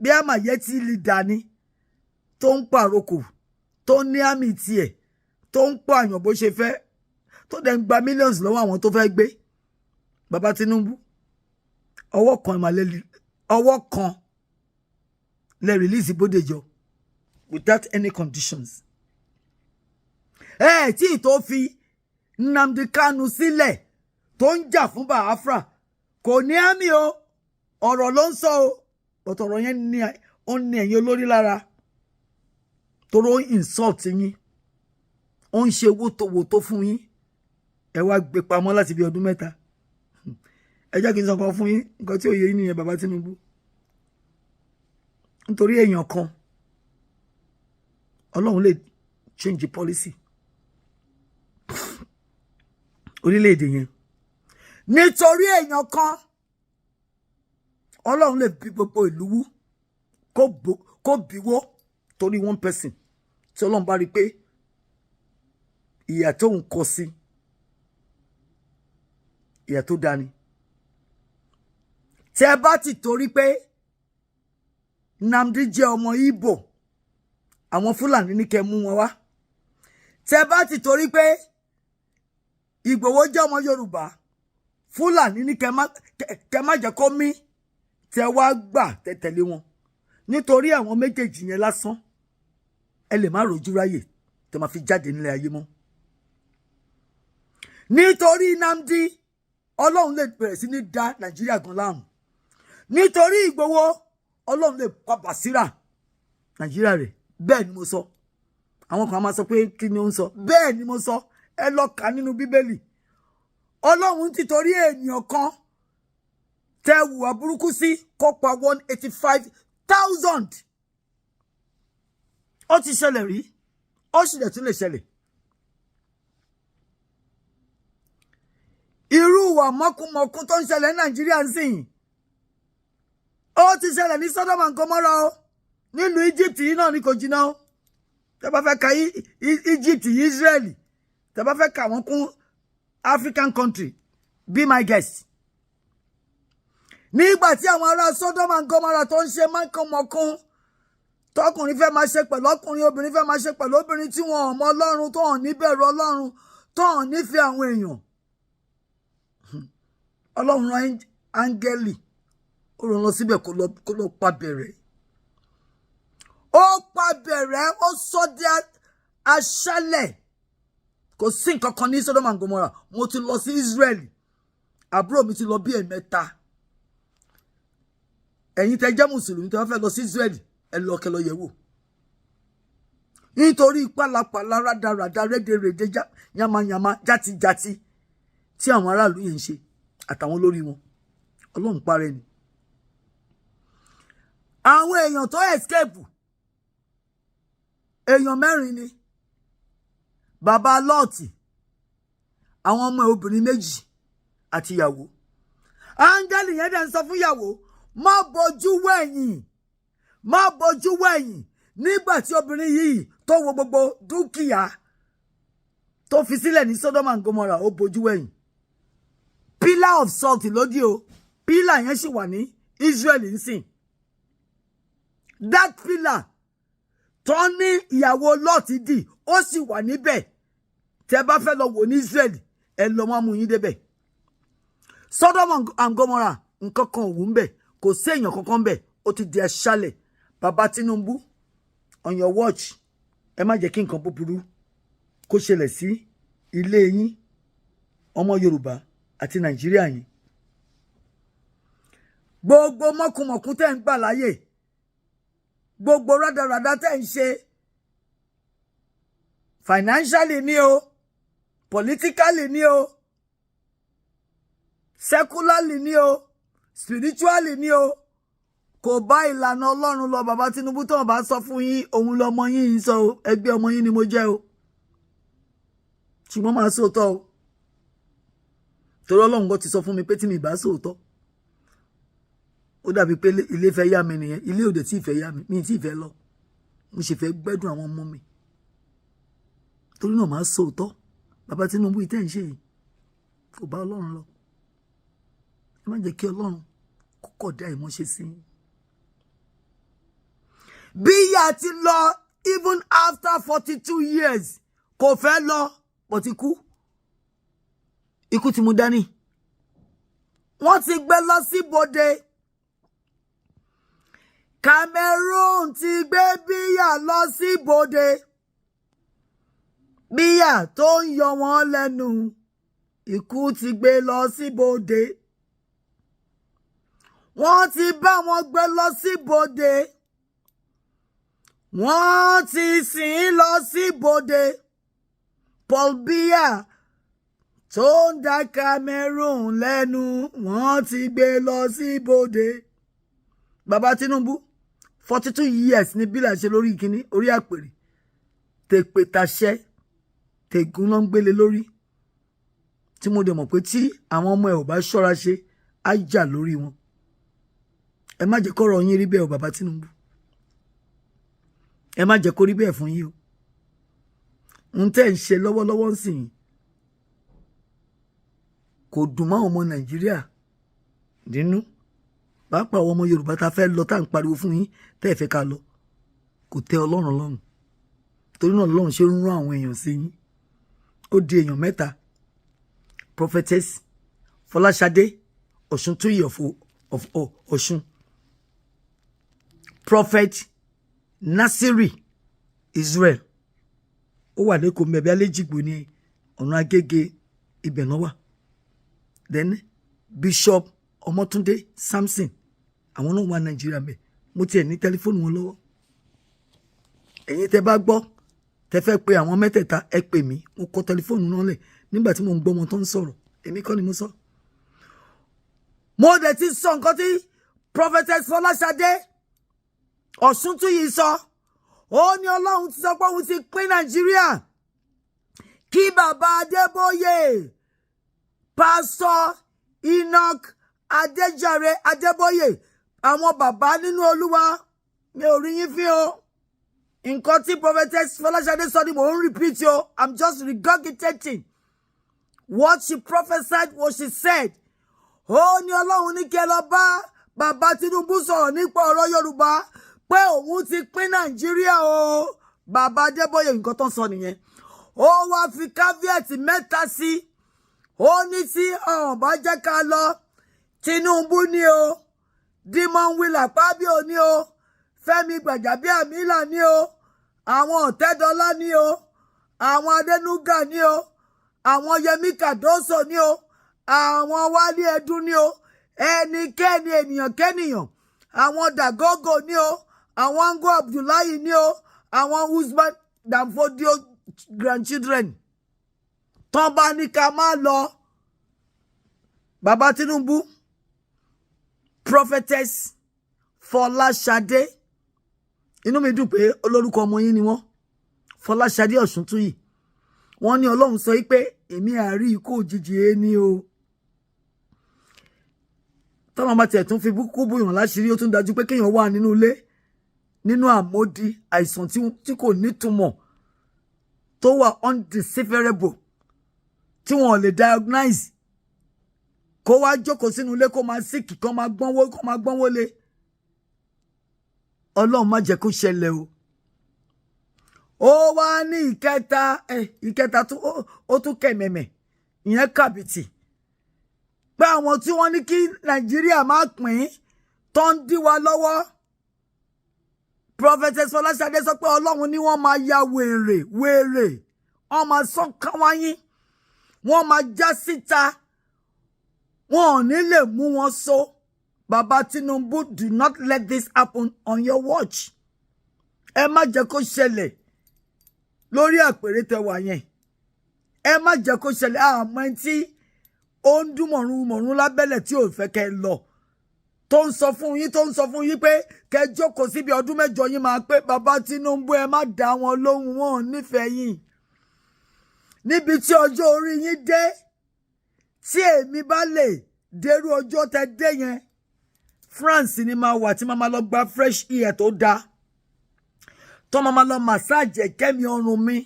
bí àmàyẹ́tì leader ni tó ń pàrokò, tó ní àmì tiẹ̀, tó ń pààyàn bó ṣe fẹ́, tó dẹ̀ ń gba millions lọ́wọ́ àwọn tó fẹ́ gbé. Bàbá Tinubu, ọwọ́ kan ìmàlẹ́, ọwọ́ kan lè release Bódèjọ without any conditions. Ẹ tí tó fi Nnamdi Kanu sílẹ̀, tó ń jà fún Biafra, kò ní àmì o, ọ̀rọ̀ ló ń sọ o, but ọ̀rọ̀ yẹn ní ó ní ẹ̀yin olórí lára, toró insult yín, ó ń ṣe wótòwótó fún yín. Ẹ wá gbé pamọ́ láti bí ọdún 3. Ẹ jẹ́ kí n sọ kan fún yín, nǹkan tí ò yé yín nìyẹn. Bàbá Tinubu, nítorí èèyàn kan, Ọlọ́run lè change policy orílẹ̀-èdè yẹn. Nítorí èèyàn kan, Ọlọ́run lè bí gbogbo ìlú wú, kó bíwó torí one person tí Ọlọ́run bá rí i pé ìyà tóun kọ sí ìyà tó dání. Tẹ bá ti torí pé Nnamdi jẹ́ ọmọ Ìgbò, àwọn Fúlàní ní kẹ́ mú wọn wá. Tẹ bá ti torí pé Ìgbòho jẹ́ ọmọ Yorùbá, Fúlàní ní kẹ́ má jẹ́ kó mí. Tẹ wá gbà tẹ tẹ̀lé wọn nítorí àwọn méjèèjì yẹn lásán, ẹ lè má rojú ráyè tẹ máa fi jáde nílé ayé mọ́. Nítorí Nnamdi, Ọlọ́run lè bẹ̀rẹ̀ sí ní da Nàìjíríà gan láàmú. Nítorí Ìgbòho, Ọlọ́run lè pa bàsírà Nàìjíríà rẹ̀. Bẹ́ẹ̀ ni mo sọ. Àwọn kan máa sọ pé kí ni ó ń sọ. Bẹ́ẹ̀ ni mo sọ, ẹ lọ kà nínú Bíbélì. Ọlọ́run ti torí ènìyàn kan tẹ hùwà burúkú sí kó pa 185,000. Ó ti ṣẹlẹ̀ rí, ó sì dẹ̀ tún lè ṣẹlẹ̀. Irú ìwà mọ́kúmọ́kú tó ń ṣẹlẹ̀ ní Nàìjíríà ń sìn, ó ti ṣẹlẹ̀ ní Sodom and Gomorrah o, nílùú Egypt yìí náà ni, kò jìnnà o. Tẹ́ bá fẹ́ ka Egypt, Israeli, tẹ́ bá fẹ́ ka wọ́n kún African country, be my guest. Nígbà tí àwọn ará Sodom and Gomorrah tó ń ṣe mọ́kànmọ́kún, tọkùnrin fẹ́ máa ṣe pẹ̀lú ọkùnrin, obìnrin fẹ́ máa ṣe pẹ̀lú obìnrin, tí wọn ò mọ Ọlọ́run, tó hàn níbẹ̀rù Ọlọ́run, tó hàn nífẹ̀ẹ́ àwọn èèyàn, Ọlọ́run rán áńgẹ́lì, ó rán lọ síbẹ̀ kó lọ pa bẹ̀rẹ̀. Ó pa bẹ̀rẹ̀, ó sọ di aṣálẹ̀. Kò sí nǹkan kan ní Sodom and Gomorrah. Mo ti lọ sí Israel, àbúrò mi ti lọ bí ẹ̀mẹ́ta. Ẹ̀yin tẹ́ jẹ́ mùsùlùmí, tẹ́ wọ́n fẹ́ lọ sí Israel, ẹ lọ kẹ́ lọ yẹ̀ wò, nítorí pálapàla, rádaràda, rédèrèdè, yamayama, játijàti tí àwọn aráàlú yẹn ń ṣe àtàwọn olórí wọn, Ọlọ́run parẹ́ ni. Àwọn èèyàn tó escape, èèyàn mẹ́rin ni: bàbá Lọ́ọ̀tì, àwọn ọmọ obìnrin méjì àti ìyàwó. Áńgẹ́lì yẹn dẹ̀ ń sọ fún ìyàwó, má bojú wẹ̀yìn, má bojú wẹ̀yìn. Nígbà tí obìnrin yìí tó wo gbogbo dúkìá tó fi sílẹ̀ ní Sodom and Gomorrah, ó bojú wẹ̀yìn. Pillar of salt lódì o. Pillar yẹn sì wà ní Israel nsìn. That pillar tó ní ìyàwó Lọ́ọ̀tì dì, ó sì wà níbẹ̀. Tẹ́ bá fẹ́ lọ wò ní Israel, ẹ lọ, wọn mú yín débẹ̀. Sodom and Gomorrah, nǹkan kan ò wù ń bẹ̀, kò sí èèyàn kankan bẹ̀, ó ti di aṣálẹ̀. Bàbá Tinubu, on your watch, ẹ má jẹ́ kí nǹkan búburú kó ṣẹlẹ̀ sí ilé yín, ọmọ Yorùbá àti Nàìjíríà yín. Gbogbo mọ́kùmọ̀kún tẹ́ ń gbà láyè, gbogbo rádaràda tẹ́ ń ṣe, financially ni o, politically ni o, secularly ni o, spiritually ni o, kò bá ìlànà Ọlọ́run lọ. Bàbá Tinubu, tó wọn bá sọ fún yín, òun lọmọ yín yìí sọ o. Ẹgbẹ́ ọmọ yín ni mo jẹ́ o, ṣùgbọ́n máa sòótọ́ o, torí Ọlọ́run kan ti sọ fún mi pé tí mi bá sòótọ́, ó dàbí pé ilé fẹ́ yá mi nìyẹn. Ilé òde tí ì fẹ́ yá mi, mi tí ì fẹ́ lọ, mo sì fẹ́ gbẹ́dùn àwọn ọmọ mi. Torí náà, máa sòótọ́. Bàbá Tinubu, ìtẹ́ ń ṣe yìí kò bá Ọlọ́run lọ. Ẹ má jẹ́ kí Ọlọ́run kó kọ̀ dá ìmọ̀ṣe sí i. Bí ìyá ti lọ, even after 42 years, kò fẹ́ lọ, but ikú, ikú ti mú dání. Wọ́n ti gbé lọ sí bodè. Cameroon ti gbé Bíyà lọ sí bodè. Bíyà tó ń yọ wọ́n lẹ́nu, ikú ti gbé lọ síbodè. Wọ́n ti bá wọn gbé lọ síbodè, wọ́n ti sìn ín lọ síbodè. Paul Biya tó ń da Cameroon lẹ́nu, wọ́n ti gbé lọ síbodè. Bàbá Tinubu, 42 years ní Biya ṣe lórí ìkíní orí àpèrè. Tèpè tàṣẹ tègún ló ń gbélé lórí, tí mo dẹ̀ mọ̀ pé tí àwọn ọmọ ẹ̀ ò bá ṣọ́ra ṣe, á jà lórí wọn. Ẹ má jẹ́ kọ́rọ̀ yín rí bẹ́ẹ̀ o, bàbá Tinubu. Ẹ má jẹ́ kó rí bẹ́ẹ̀ fún yín o. Ń tẹ́ ń ṣe lọ́wọ́lọ́wọ́ ń sìn kò dùn mọ́ àwọn ọmọ Nàìjíríà nínú, pàápàá àwọn ọmọ Yorùbá tá a fẹ́ lọ, tá à ń pariwo fún yín tẹ́ ẹ fẹ́ ká lọ. Kò tẹ́ Ọlọ́run lọ́rùn. Torí náà Ọlọ́run ṣe ń rán àwọn èèyàn sí yín. Ó di èèyàn mẹ́ta: Prophetess Fọláṣadé Ọ̀ṣuntóyè of Ọ̀ṣun, Prophet Nasiri Israel, ó wà lẹ́kọ̀ọ́ mẹ́bí alẹ́jìgbò ní ọ̀nà Agége, ibẹ̀ náà wà. Then Bishop Ọmọtúndé Samson, àwọn náà wà Nàìjíríà mẹ́. Mo tiẹ̀ ní tẹlifóònù wọn lọ́wọ́. Ẹ̀yin tẹ́ bá gbọ́, tẹ́ fẹ́ pe àwọn mẹ́tẹ̀ẹ̀ta, ẹ pè mí. Mo kọ tẹlifóònù náà lẹ̀ nígbà tí mo ń gbọ́ wọn tó ń sọ̀rọ̀. Èmi kọ́ ni mo sọ. Mo dẹ̀ ti sọ nǹkan tí Prophetess Fọláṣadé Ọ̀ṣuntúyì sọ. Ó ní Ọlọ́run ti sọ pé òun ti pín Nàìjíríà, kí bàbá Adébóyè, Pásítọ̀ Enoch Adéjàre Adébóyè, àwọn bàbá nínú Olúwa, mi ò rí yín fín o. Nǹkan tí Prophetess Fọláṣadé sọ ni mò ń repeat o. I'm just regurgitating what she prophesied, what she said. Ó ní Ọlọ́run ní kí ẹ lọ bá bàbá Tinubu sọ̀rọ̀ nípa ọ̀rọ̀ Yorùbá, pé òun ti pín Nàìjíríà o. Bàbá Adébóyè, nǹkan tó ń sọ nìyẹn. Ó wá fi caveat mẹ́ta sí. Ó ní tí ọ̀hún bá jẹ́ ká lọ, Tinubu ní o, Demon Will Akpabio ní o, Fẹ́mi Gbàjàbíàmílà ní o, àwọn Ọ̀tẹ́dọ́lá ní o, àwọn Adénúgà ní o, àwọn Yẹmí Kàdóso ní o, àwọn Wálé Ẹdún ní o, ẹnikẹ́ni ènìyàn kẹ́nìyàn, àwọn Dàgógò ní o, àwọn Ango Abdullahi ní o, àwọn Usman Danfodio grandchildren, tán bá ní ká má lọ. Bàbá Tinubu, Prophetess Fọláṣadé, inú mi dùn pé olórúkọ ọmọ yín ni wọ́n, Fọláṣadé Ọ̀ṣuntúyì, wọ́n ní Ọlọ́run sọ pé èmi àárí ikú òjijì é ní o. Tọ́lọ́n bá tiẹ̀ tún fi kú bùyàn láṣìírí, ó tún dájú pé kéèyàn wà nínú ilé, nínú àmódi àìsàn tí kò nítumọ̀, tó wà undecipherable, tí wọn ò lè diagnose, kó wá jókòó sínú ilé, kó máa sick, kó máa gbọ́nwó, kó máa gbọ́nwó lé. Ọlọ́run má jẹ́ kó ṣẹlẹ̀ o. Ó wá ní ìkẹta, ìkẹta ó tún kẹ̀mẹ̀mẹ̀, ìyẹn kàbìtì, pé àwọn tí wọ́n ní kí Nàìjíríà má pín, tó ń dí wa lọ́wọ́. Prophetess Fọláṣadé sọ pé Ọlọ́run ní wọ́n máa ya wèrè wèrè, wọ́n máa sán káwáyín, wọ́n máa já síta, wọn ò ní lè mú wọn so. Bàbá Tinubu, do not let this happen on your watch. Ẹ má jẹ́ kó ṣẹlẹ̀ lórí àpèrè tẹwà yẹn. Ẹ má jẹ́ kó ṣẹlẹ̀. Àmọ́ ẹni tí ó ń dún mọ̀rún mọ̀rún lábẹ́lẹ̀, tí ò fẹ́ kẹ́ lọ, tó ń sọ fún yín, tó ń sọ fún yín pé kẹ́ jókòó síbi ọdún 8 yín máa pé. Bàbá Tinubu, ẹ má dá wọn lóhùn, wọn ò nífẹ̀ẹ́ yín. Níbi tí ọjọ́ orí yín dé, tí èmi bá lè dérú ọjọ́ tẹ dé yẹn, France ni máa wà, tí máa máa lọ gba fresh air tó dáa, tó máa máa lọ massage ẹ̀kẹ́ mi, ọrùn mi,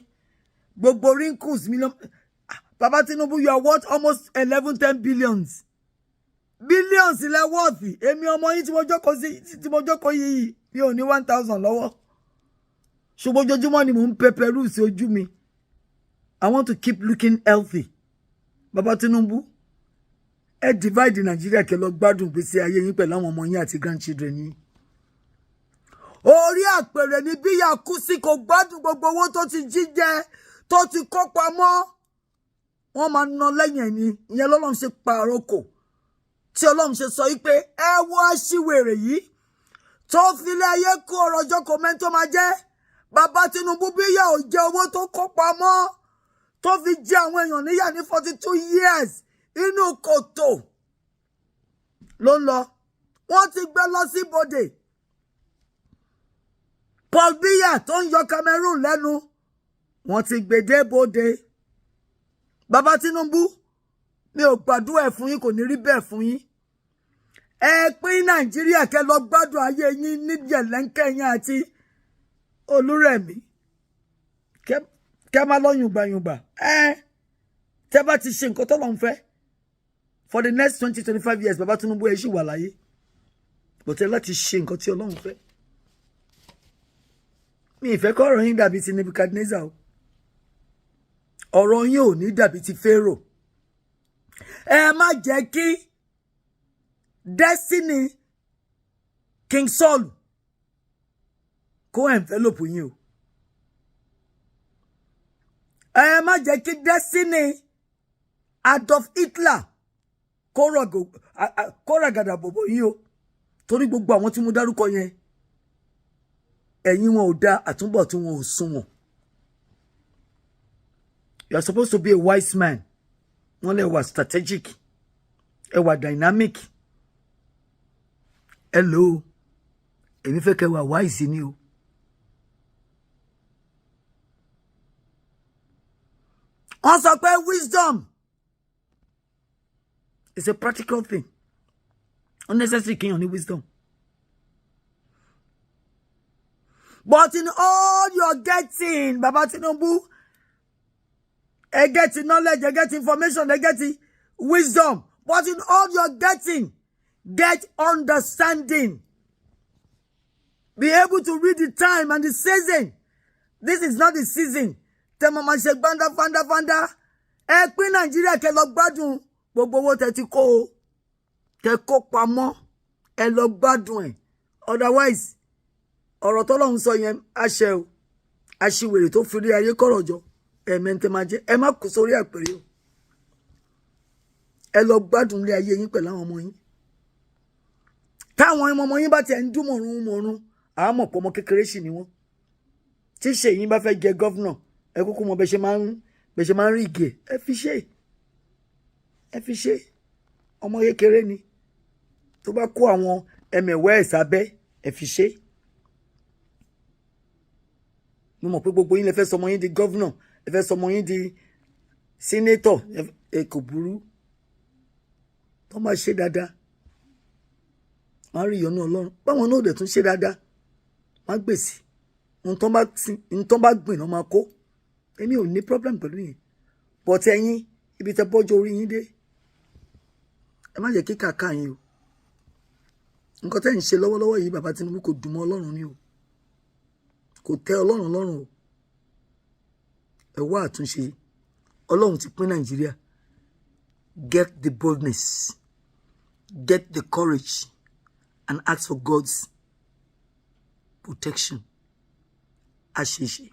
gbogbo wrinkles mi lọ. Bàbá Tinubu, you are worth almost 11, 10 billions, billions lẹ worth. Èmi ọmọ yín tí mo jókòó sí, tí mo jókòó yìí, mi ò ní 1,000 lọ́wọ́, ṣùgbọ́n ojoojúmọ́ ni mò ń pẹpẹrú sí ojú mi. I want to keep looking healthy. Bàbá Tinubu, ẹ divide Nàìjíríà, kẹ́ lọ gbádùn gbèsè ayé yín pẹ̀lú àwọn ọmọ yín àti grandchildren yín. Orí àpèrè ni Bíyà kú sí. Kò gbádùn gbogbo owó tó ti jí jẹ, tó tó ti kó pamọ́, wọ́n máa ná lẹ́yìn ẹ̀ ni. Ìyẹn lọ́lọ́run ṣe pààrọ̀, tí Ọlọ́run ṣe sọ wípé ẹ wo aṣiwèrè yìí tó filé ayé kó ọrọ̀ ọjọ́ kò mẹ́ni tó máa jẹ́. Bàbá Tinubu, bí yà ò jẹ owó tó kó pamọ́ tó fi jẹ àwọn èèyàn níyà ní 42 years, inú kòtò ló ń lọ. Wọ́n ti gbé lọ sí ibodè. Paul Biya tó ń yọ Cameroon lẹ́nu, wọ́n ti gbé dé bodè. Bàbá Tinubu, mi ò gbàdúrà ẹ̀ fún yín, kò ní rí bẹ́ẹ̀ fún yín. Ẹ pín Nàìjíríà, kẹ́ lọ gbádùn ayé yín ní jẹ̀lẹ́ńkẹ́ yín àti Olúrẹ̀mí, kẹ́ máa lọ yùngbàyùngbà. Ẹ tẹ́ bá ti ṣe nǹkan tọ́lọ́run fẹ́ for the next 20, 25 years, bàbá Tinubu, ẹ ṣì wà láyé, but ẹ láti ṣe nǹkan tí Ọlọ́run fẹ́. Mi ìfẹ́ kọ́ ọ̀rọ̀ yín dàbí ti Nebuchadnezzar o. Ọ̀rọ̀ yín ò ní dàbí ti Pharaoh. Ẹ má jẹ́ kí destiny King Saul kó envelope yín o. Ẹ má jẹ́ kí destiny Adolf Hitler kó ràgàdà bòbò yín o, torí gbogbo àwọn tí mo dárúkọ yẹn, ẹ̀yìn wọn ò da, àtúbọ̀ tí wọn ò sunwọ̀n. You are supposed to be a wise man. Wọ́n lè wà strategic, ẹ wà dynamic. Ẹ lò ó, èmi fẹ́ kẹ́ wà wise ni o. Wọ́n sọ pé wisdom is a practical thing. Unnecessary kéèyàn ní wisdom. But in all you're getting, Baba Tinubu, ẹ get knowledge, ẹ get information, ẹ get wisdom. But in all you're getting, get understanding. Be able to read the time and the season. This is not the season tẹ́ mo máa ṣe gbáńdá fáńdá fáńdá. Ẹ pín Nàìjíríà, kẹ́ lọ gbádùn gbogbo owó tẹ́ ti kó o, tẹ́ kó pamọ́, ẹ lọ gbádùn ẹ̀. Otherwise, ọ̀rọ̀ tọ́lọ́run sọ yẹn àṣẹ o. Aṣiwèrè tó fi rí ayé kọ̀rọ̀ jọ, ẹ̀mẹ́ntẹ́ máa jẹ́. Ẹ má kú sórí àpèrè o. Ẹ lọ gbádùn ilé ayé yín pẹ̀lú àwọn ọmọ yín. Táwọn ọmọ yín bá tiẹ̀ ń dún mọ̀rún mọ̀rún, àwọn mọ̀ pé ọmọ kékeré sì ni wọ́n. Tí ṣèyí bá fẹ́ jẹ governor, ẹ kúkú mọ bẹ ṣe máa ń rí ìgè. Ẹ fi ṣe, ẹ fi ṣe. Ọmọ kékeré ni, tó bá kó àwọn ẹmẹ̀wẹ́ ẹ̀ sábẹ́, ẹ fi ṣe. Mo mọ̀ pé gbogbo yín lè fẹ́ sọmọ yín di governor, ẹ fẹ́ sọmọ yín di senator. Ẹ kò burú, tó máa ṣe dáadáa, wọ́n á rí ìyọ́nú Ọlọ́run. Báwọn náà dẹ̀ tún ṣe dáadáa, wọ́n á gbèsè ohun tó bá gbìn náà máa kó. Èmi ò ní problem pẹ̀lú yẹn, but ẹ̀yin, ibi tẹ́ bọ́jọ́ orí yín dé, ẹ má jẹ́ kí kàkà yín o. Nǹkan tẹ́ ń ṣe lọ́wọ́lọ́wọ́ yìí, bàbá Tinubu, kò dùn mọ́ Ọlọ́run ni o, kò tẹ́ Ọlọ́run lọ́rùn o. Ẹ wá àtúnṣe. Ọlọ́run ti pín Nàìjíríà. Get the boldness, get the courage and ask for God's protection. Àṣeṣe.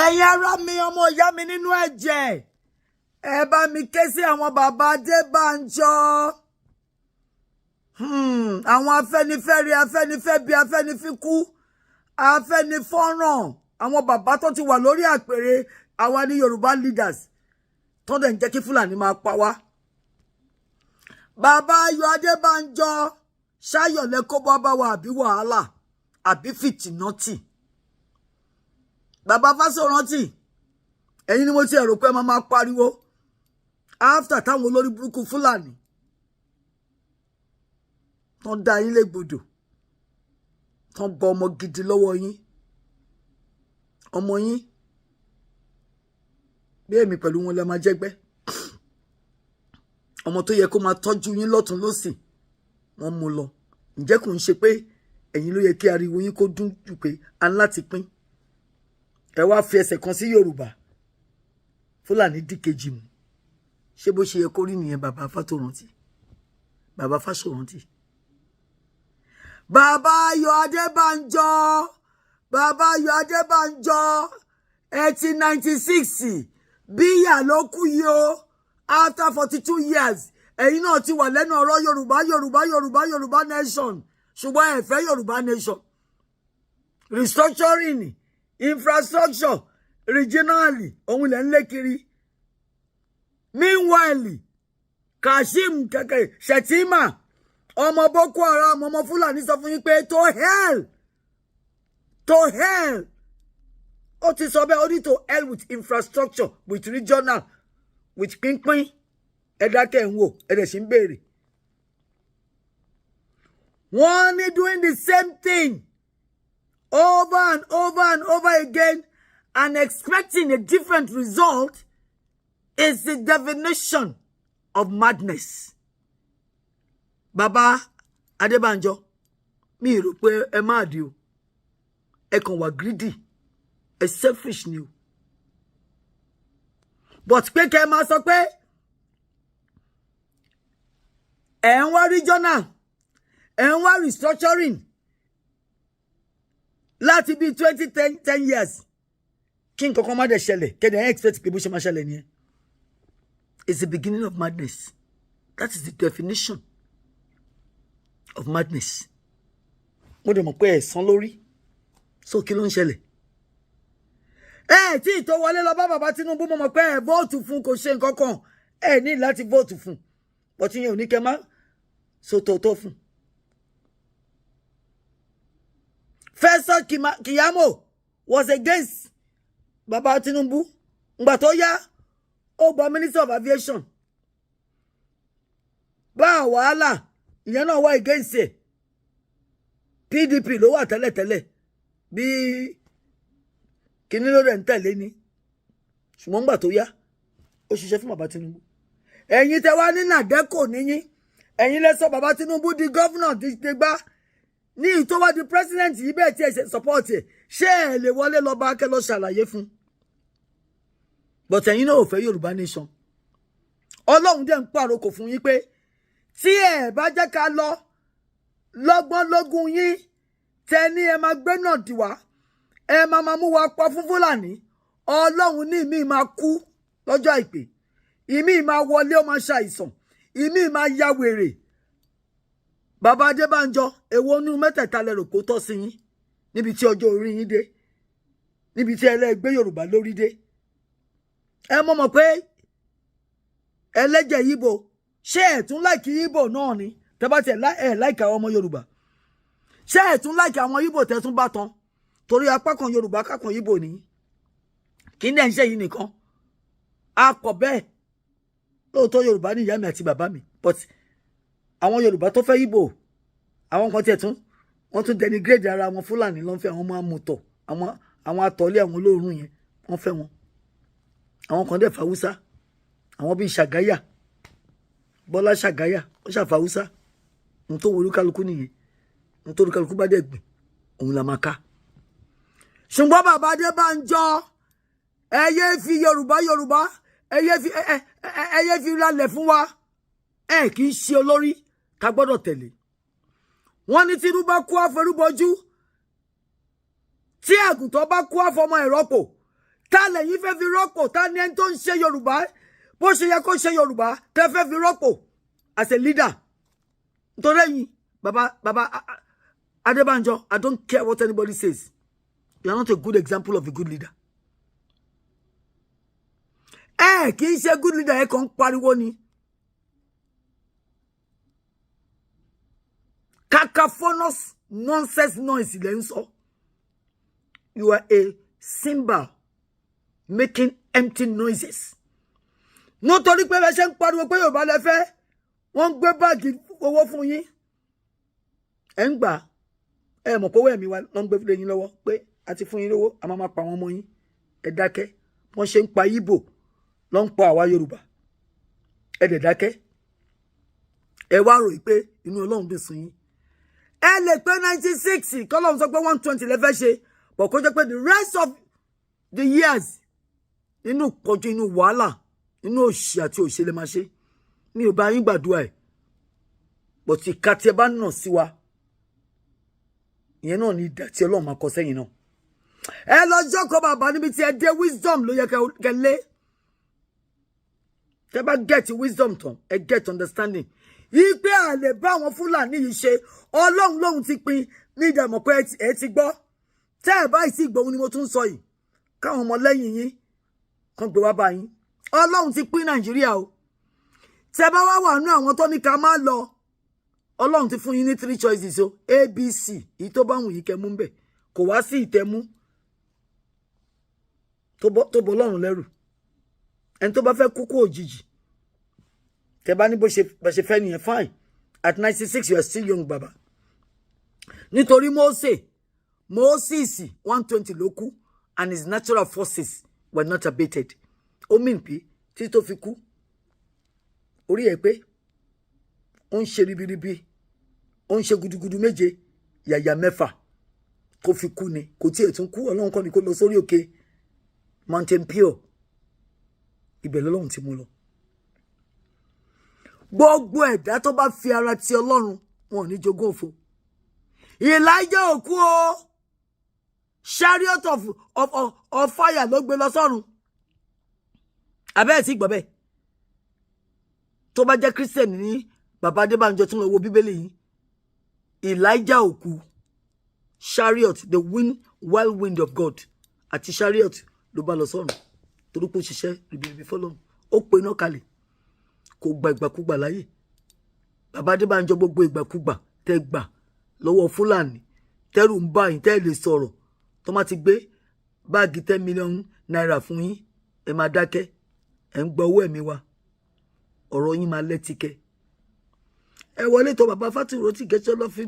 Ẹ̀yin ará mi, ọmọ ìyá mi nínú ẹ̀jẹ̀, ẹ bá mi ké sí àwọn bàbá Adébánjọ, àwọn Afẹ́nifẹ́re, Afẹ́nifẹ́bi, Afẹ́nifíkú, Afẹ́nifọ́ràn, àwọn bàbá tó ti wà lórí àpèrè àwa ní Yorùbá leaders tó dẹ̀ ń jẹ́ kí Fúlàní máa pa wá. Bàbá Ayọ̀ Adébánjọ, ṣáyọ̀lẹ̀ kó bá bá wa, àbí wàhálà, àbí fìtìnọ́tì? Bàbá Fásórántì, ẹ̀yin ni mo ti rò pé ẹ máa máa pariwo after táwọn olórí burúkú Fúlàní tán dá yín légbodò, tán gba ọmọ gidi lọ́wọ́ yín, ọmọ yín bí èmi pẹ̀lú wọn lè máa jẹ́gbẹ́, ọmọ tó yẹ kó máa tọ́jú yín lọ́tún lọ́sì, wọ́n mú lọ. Ǹjẹ́ kò ń ṣe pé ẹ̀yin ló yẹ kí ariwo yín kó dún jù pé a ń láti pín? Ẹ wá fi ẹsẹ̀ kan sí Yorùbá, Fúlàní dìkejì mú. Ṣé bó ṣe yẹ kó rí nìyẹn, bàbá Fátórántì, bàbá Fáṣọ̀rántì, bàbá Ayọ̀ Adébánjọ? Bàbá Ayọ̀ Adébánjọ, 1896 bíyà ló kú yìí o. After 42 years, ẹ̀yin náà ti wà lẹ́nu ọ̀rọ̀ Yorùbá, Yorùbá, Yorùbá, Yorùbá nation, ṣùgbọ́n ẹ fẹ́ Yorùbá nation. Restructuring, infrastructure, regionally, òun lẹ̀ ń lé kiri. Meanwhile, Kashim kẹkẹ Shettima, ọmọ Boko Haram, ọmọ Fúlàní, sọ fún yín pé to hell, to hell. Ó ti sọ bẹ́ẹ̀, ó ní to hell with infrastructure, with regional, with pínpín. Ẹ dákẹ́ ń wò, ẹ dẹ̀ sì ń béèrè. Wọ́n ní doing the same thing over and over and over again and expecting a different result is the definition of madness. Bàbá Adébánjọ, mi rò pé ẹ máa di o. Ẹ kàn wà greedy, ẹ selfish ni o. But pé kẹ́ ẹ máa sọ pé ẹ̀ ń wá regional, ẹ̀ ń wá restructuring láti bíi 20, 10 years, kí nǹkan kan má dẹ̀ ṣẹlẹ̀, kẹ́dẹ̀ ẹ̀ expect pé bó ṣe máa ṣẹlẹ̀ nìyẹn, it's the beginning of madness. That is the definition of madness. Mo dẹ̀ mọ̀ pé ẹ̀sán lórí so kí ló ń ṣẹlẹ̀? Ẹ tí ì tó wọlé lọ bá bàbá Tinubu, mo mọ̀ pé ẹ vote fún, kò ṣe nǹkan kan, ẹ ní láti vote fún, but yẹn ò ní kẹ́ má so tòótọ́ fún. Festus Keyamo was against bàbá Tinubu. Ngbà tó yá, ó gba Minister of Aviation. Bá wàhálà, ìyẹn náà wá against ẹ̀. PDP ló wà tẹ́lẹ̀tẹ́lẹ̀, bí kíní ló rẹ̀ ń tẹ̀lé ni, ṣùgbọ́n ngbà tó yá, ó ṣiṣẹ́ fún bàbá Tinubu. Ẹ̀yin tẹ́ wá ní NADECO níyín, ẹ̀yin lẹ sọ bàbá Tinubu di governor, di gbá ní ìtò wá di president yìí, bẹ́ẹ̀ tí ẹ ṣe support ẹ̀, ṣé ẹ lè wọlé lọ bá kẹ́ lọ ṣàlàyé fún? But ẹ̀yin náà ò fẹ́ Yorùbá nation. Ọlọ́run dẹ̀ ń pàrokò fún yín pé tí ẹ bá jẹ́ ká lọ lọ́gbọ́n lógún yín, tẹ ní ẹ máa gbé náà dì wá, ẹ máa mú wa pa fún Fúlàní. Ọlọ́run ní ìmí máa kú lọ́jọ́ àìpé, ìmí máa wọlé, ó máa ṣàìsàn, ìmí máa ya wèrè. Bàbá Adébánjọ, èwo nú mẹ́tẹ̀ẹ̀ta lẹ rò kó tọ́ sí yín níbi tí ọjọ́ orí yín dé, níbi tí ẹlẹ́gbẹ́ Yorùbá lórí dé? Ẹ mọ̀ pé ẹlẹ́jẹ̀ Yíbo, ṣé ẹ̀ tún like Yíbo náà ni? Tẹ́ bá tiẹ̀ ẹ̀ like àwọn ọmọ Yorùbá, ṣé ẹ̀ tún like àwọn Yíbo tẹ́ tún bá tán? Torí apá kan Yorùbá kákan Yíbo ní kí ní ẹ̀ ń ṣe yìí nìkan a kọ̀ bẹ́ẹ̀. Lóòótọ́, Yorùbá ní ìyá mi àti bàbá mi, but àwọn Yorùbá tó fẹ́ Yíbo, àwọn kan tiẹ̀ tún wọ́n tún denigrate ara wọn. Fúlàní ló ń fẹ́ àwọn ọmọ amùtọ̀, àwọn atọ̀lé, àwọn olóòórùn yẹn, wọ́n fẹ́ wọn. Àwọn kan dẹ̀ fàwúsá, àwọn bíi Ṣàgáyà, Bọ́lá Ṣàgáyà, ó ṣàfàwúsá. Ohun tó wo olúkálukú nìyẹn. Ohun tó olúkálukú bá dẹ̀ gbìn, òun la máa ká. Ṣùgbọ́n bàbá Adébánjọ, ẹ yé fi Yorùbá, Yorùbá, ẹ yé fi ralẹ̀ fún wa. Ẹ kì í ṣe olórí ká gbọ́dọ̀ tẹ̀lé. Wọ́n ní tínú bá kú, àforúbọjú; tí àgùntàn bá kú, àfọmọ ẹ̀ rọ́pò. Ta lẹ̀yin fẹ́ fi rọ́pò? Ta ni ẹni tó ń ṣe Yorùbá bó ṣe yẹ kó ṣe Yorùbá tẹ́ fẹ́ fi rọ́pò as a leader? Nítorí ẹ̀yin, bàbá Adébánjọ, I don't care what anybody says, you are not a good example of a good leader. Ẹ kì í ṣe good leader, ẹ kàn ń pariwo ni. Cacophonous nonsense noise lẹ́ ń sọ. You are a cymbal making empty noises. Nítorí pé ẹ ṣe ń pariwo pé Yorùbá lẹ fẹ́, wọ́n ń gbé báàgì owó fún yín, ẹ̀ ń gbà. Ẹ mọ̀ pé owó ẹ̀mí wa ló ń gbé fún yín lọ́wọ́, pé a ti fún yín lówó, a máa máa pa àwọn ọmọ yín. Ẹ dákẹ́. Wọ́n ṣe ń pa Ìgbò ló ń pa àwa Yorùbá, ẹ dẹ̀ dákẹ́. Ẹ wá rò pé inú Ọlọ́run dùn sí yín. Ẹ lè pé 96, kọ́lọ́run sọ pé 120 lẹ fẹ́ ṣe bọ̀, kó jẹ́ pé the rest of the years, nínú pọ̀jù, inú wàhálà, nínú òṣì àti òṣè lè máa ṣe. Mi ò bá yín gbàdúrà ẹ̀, but ìka tí ẹ bá nà sí wa, ìyẹn náà ní ìdá tí Ọlọ́run máa kọ sẹ́yìn náà. Ẹ lọ jókòó, bàbá, níbi tí ẹ dé. Wisdom ló yẹ kẹ́ lé. Tẹ́ bá get wisdom tán, ẹ get understanding yìí pé à lè bá àwọn Fúlàní yìí ṣe. Ọlọ́run lóhun ti pín ní ìdààmú pé ẹ ti gbọ́. Tẹ́ ẹ báyìí sí ìgbóhun ni mo tún sọ yìí, káwọn ọmọ lẹ́yìn yín kan gbé wá bá yín. Ọlọ́run ti pín Nàìjíríà o. Tẹ́ bá wá wà nú àwọn tó ní ká má lọ, Ọlọ́run ti fún yín ní three choices o, ABC. Èyí tó bá wù yín kẹ́ mú bẹ̀. Kò wá sí ìtẹ́mú tó bọ́ Ọlọ́run lẹ́rù. Ẹni tó bá fẹ́ kú kú òjijì, tẹ́ bá ní bó ṣe fẹ́ nìyẹn, fine. At 96, you are still young, baba. Nítorí Mose, Moses, 120 ló kú, and his natural forces were not abated. Ó mìn pé títí tó fi kú, orí ẹ̀ pé ó ń ṣe ribiribi, ó ń ṣe gudugudu méje yàyà mẹ́fà kó fi kú ni. Kò tí ẹ̀ tún kú. Ọlọ́run kọ́ ni kó lọ sórí òkè Mountain Pure, ibẹ̀ lọ́lọ́run ti mú lọ. Gbogbo ẹ̀dá tó bá fi ara ti Ọlọ́run, wọn ò ní jogún òfo. Elijah ò kú o. Chariot of fire ló gbé lọ sọ́run. Abẹ́ẹ̀ tí gbọ́ bẹ́ẹ̀. Tó bá jẹ́ Christian ní bàbá Adébánjọ, tún lọ wo Bíbélì yìí. Elijah ò kú. Chariot, the wind, whirlwind of God àti chariot ló bá lọ sọ́run, torí pé ó ṣiṣẹ́ ribiribi fọlọ́run. Ó pe iná kalẹ̀, kò gba ìgbàkúgbà láyè. Bàbá Adébánjọ, gbogbo ìgbàkúgbà tẹ́ gbà lọ́wọ́ Fúlàní, tẹ́rù ń bá yín, tẹ́ lè sọ̀rọ̀, tó má ti gbé báàgì ₦10 million fún yín, ẹ máa dákẹ́. Ẹ̀ ń gba owó ẹ̀mí wa. Ọ̀rọ̀ yín máa lẹ́tìkẹ́. Ẹ wọlé tó bàbá Fátìrótì, kẹsàn lọ fi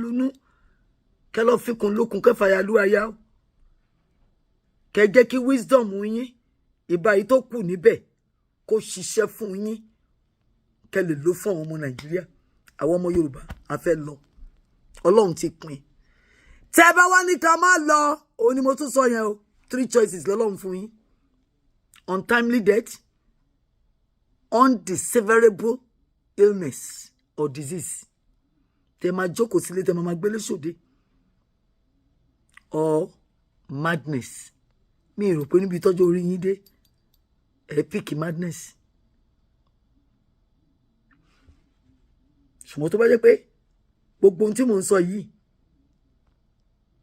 lunú, kẹ lọ fi kún lókun, kẹfà ya lú aya, kẹ jẹ́ kí wisdom yín ìbá yìí tó kù níbẹ̀ kó ṣiṣẹ́ fún yín, kẹ lè lò fún àwọn ọmọ Nàìjíríà. Àwọn ọmọ Yorùbá a fẹ́ lọ. Ọlọ́run ti pín. Tẹ́ bá wá ní ká má lọ, òun ni mo tún sọ yẹn o. Three choices lọ́lọ́run fún yín: untimely death, undiscoverable illness or disease, tẹ́ máa jókòó sílé, tẹ́ máa gbélé ṣòde, or madness. Mi rò pé níbi tọ́jú orí yín dé, ẹ pick madness. Ṣùgbọ́n tó bá jẹ́ pé gbogbo ohun tí mò ń sọ yìí,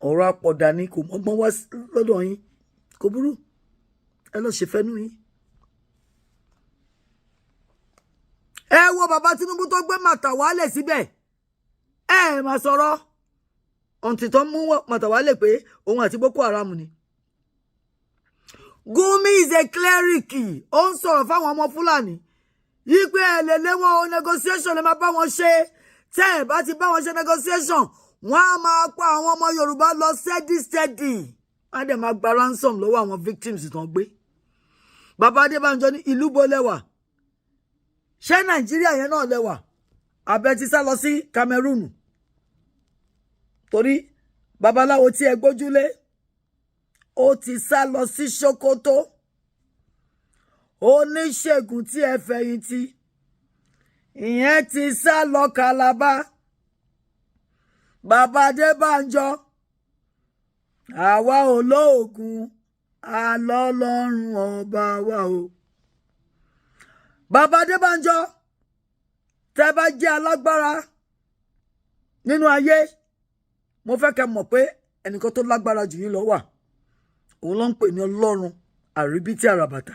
ọ̀rọ̀ apọ̀dà ni, kò mọ́gbọ́n wá lọ́dọ̀ yín, kò burú, ẹ lọ ṣe fẹ́nu yín. Ẹ wo bàbá Tinubu tó gbé Màtàwálẹ̀ síbẹ̀, ẹ máa sọ̀rọ̀ ọ̀ǹtì tó mú Màtàwálẹ̀ pé òun àti Boko Haram ni. Gumi is a cleric. Ó ń sọ̀rọ̀ fáwọn ọmọ Fúlàní yí pé ẹ lè lé wọn o, negotiation lè máa bá wọn ṣe. Tẹ́ ẹ bá ti bá wọn ṣe negotiation, wọ́n á máa pa àwọn ọmọ Yorùbá lọ steady steady, wọ́n á dẹ̀ máa gba ransom lọ́wọ́ àwọn victims tó ń gbé. Bàbá Adébánjọ ní ìlú bo lẹ́wà? Ṣé Nàìjíríà yẹn náà lẹ́wà, abẹ ti sá lọ sí Cameroon? Torí babaláwo tí ẹ gbójúlé, ó ti sá lọ sí Sokoto. Oníṣègùn tí ẹ fẹ̀yìntì, ìyẹn ti sá lọ Calabar. Bàbá Adébánjọ, àwa ò lóògùn alọ́lọ́run ọba wa o. Bàbá Adébánjọ, tẹ́ bá jẹ́ alágbára nínú ayé, mo fẹ́ kẹ́ mọ̀ pé ẹnìkan tó lágbára jù yín lọ wà. Òun ló ń pè ní Ọlọ́run àríbítí àràbàtà,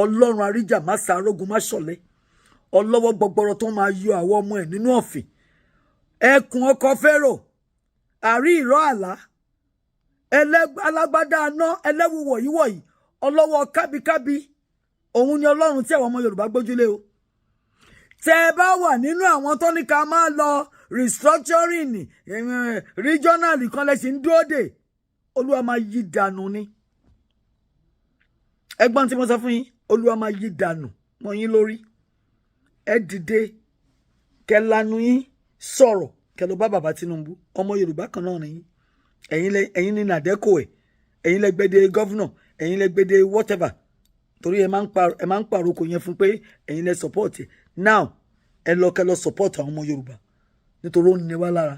Ọlọ́run àríjà má sàrógun má ṣọ̀lẹ, ọlọ́wọ́ gbọgbọrọ tó máa yọ àwọn ọmọ ẹ̀ nínú ọ̀fìn, ẹkùn ọkọ̀ fẹ́rò, àrí ìró àlá, alágbádá aná, ẹlẹ́wù wọ̀yíwọ̀yí, ọlọ́wọ́ kábíkábí. Òun ni Ọlọ́run tí àwọn ọmọ Yorùbá gbójúlé o. Tẹ́ ẹ bá wà nínú àwọn tó ní ká máa lọ, restructuring regional kan lẹ́sìn ń dúró dè, Olúwa máa yí dànù ni. Ẹgbọ́n tí mo sọ fún yín, Olúwa máa yí dànù mọ́ yín lórí. Ẹ dìde, kẹ́ lanu yín sọ̀rọ̀, kẹ́ lọ bá bàbá Tinubu. Ọmọ Yorùbá kan náà nìyí. Ẹ̀yin lẹ, ẹ̀yin ní NADECO ẹ̀, ẹ̀yin lẹ gbẹdẹ governor, ẹ̀yin lẹ gbẹdẹ whatever, torí ẹ máa ń pàrokò yẹn fún pé ẹ̀yin lẹ support ẹ̀. Now ẹ lọ, kẹ́ lọ support àwọn ọmọ Yorùbá, nítorí ó ní wá lára,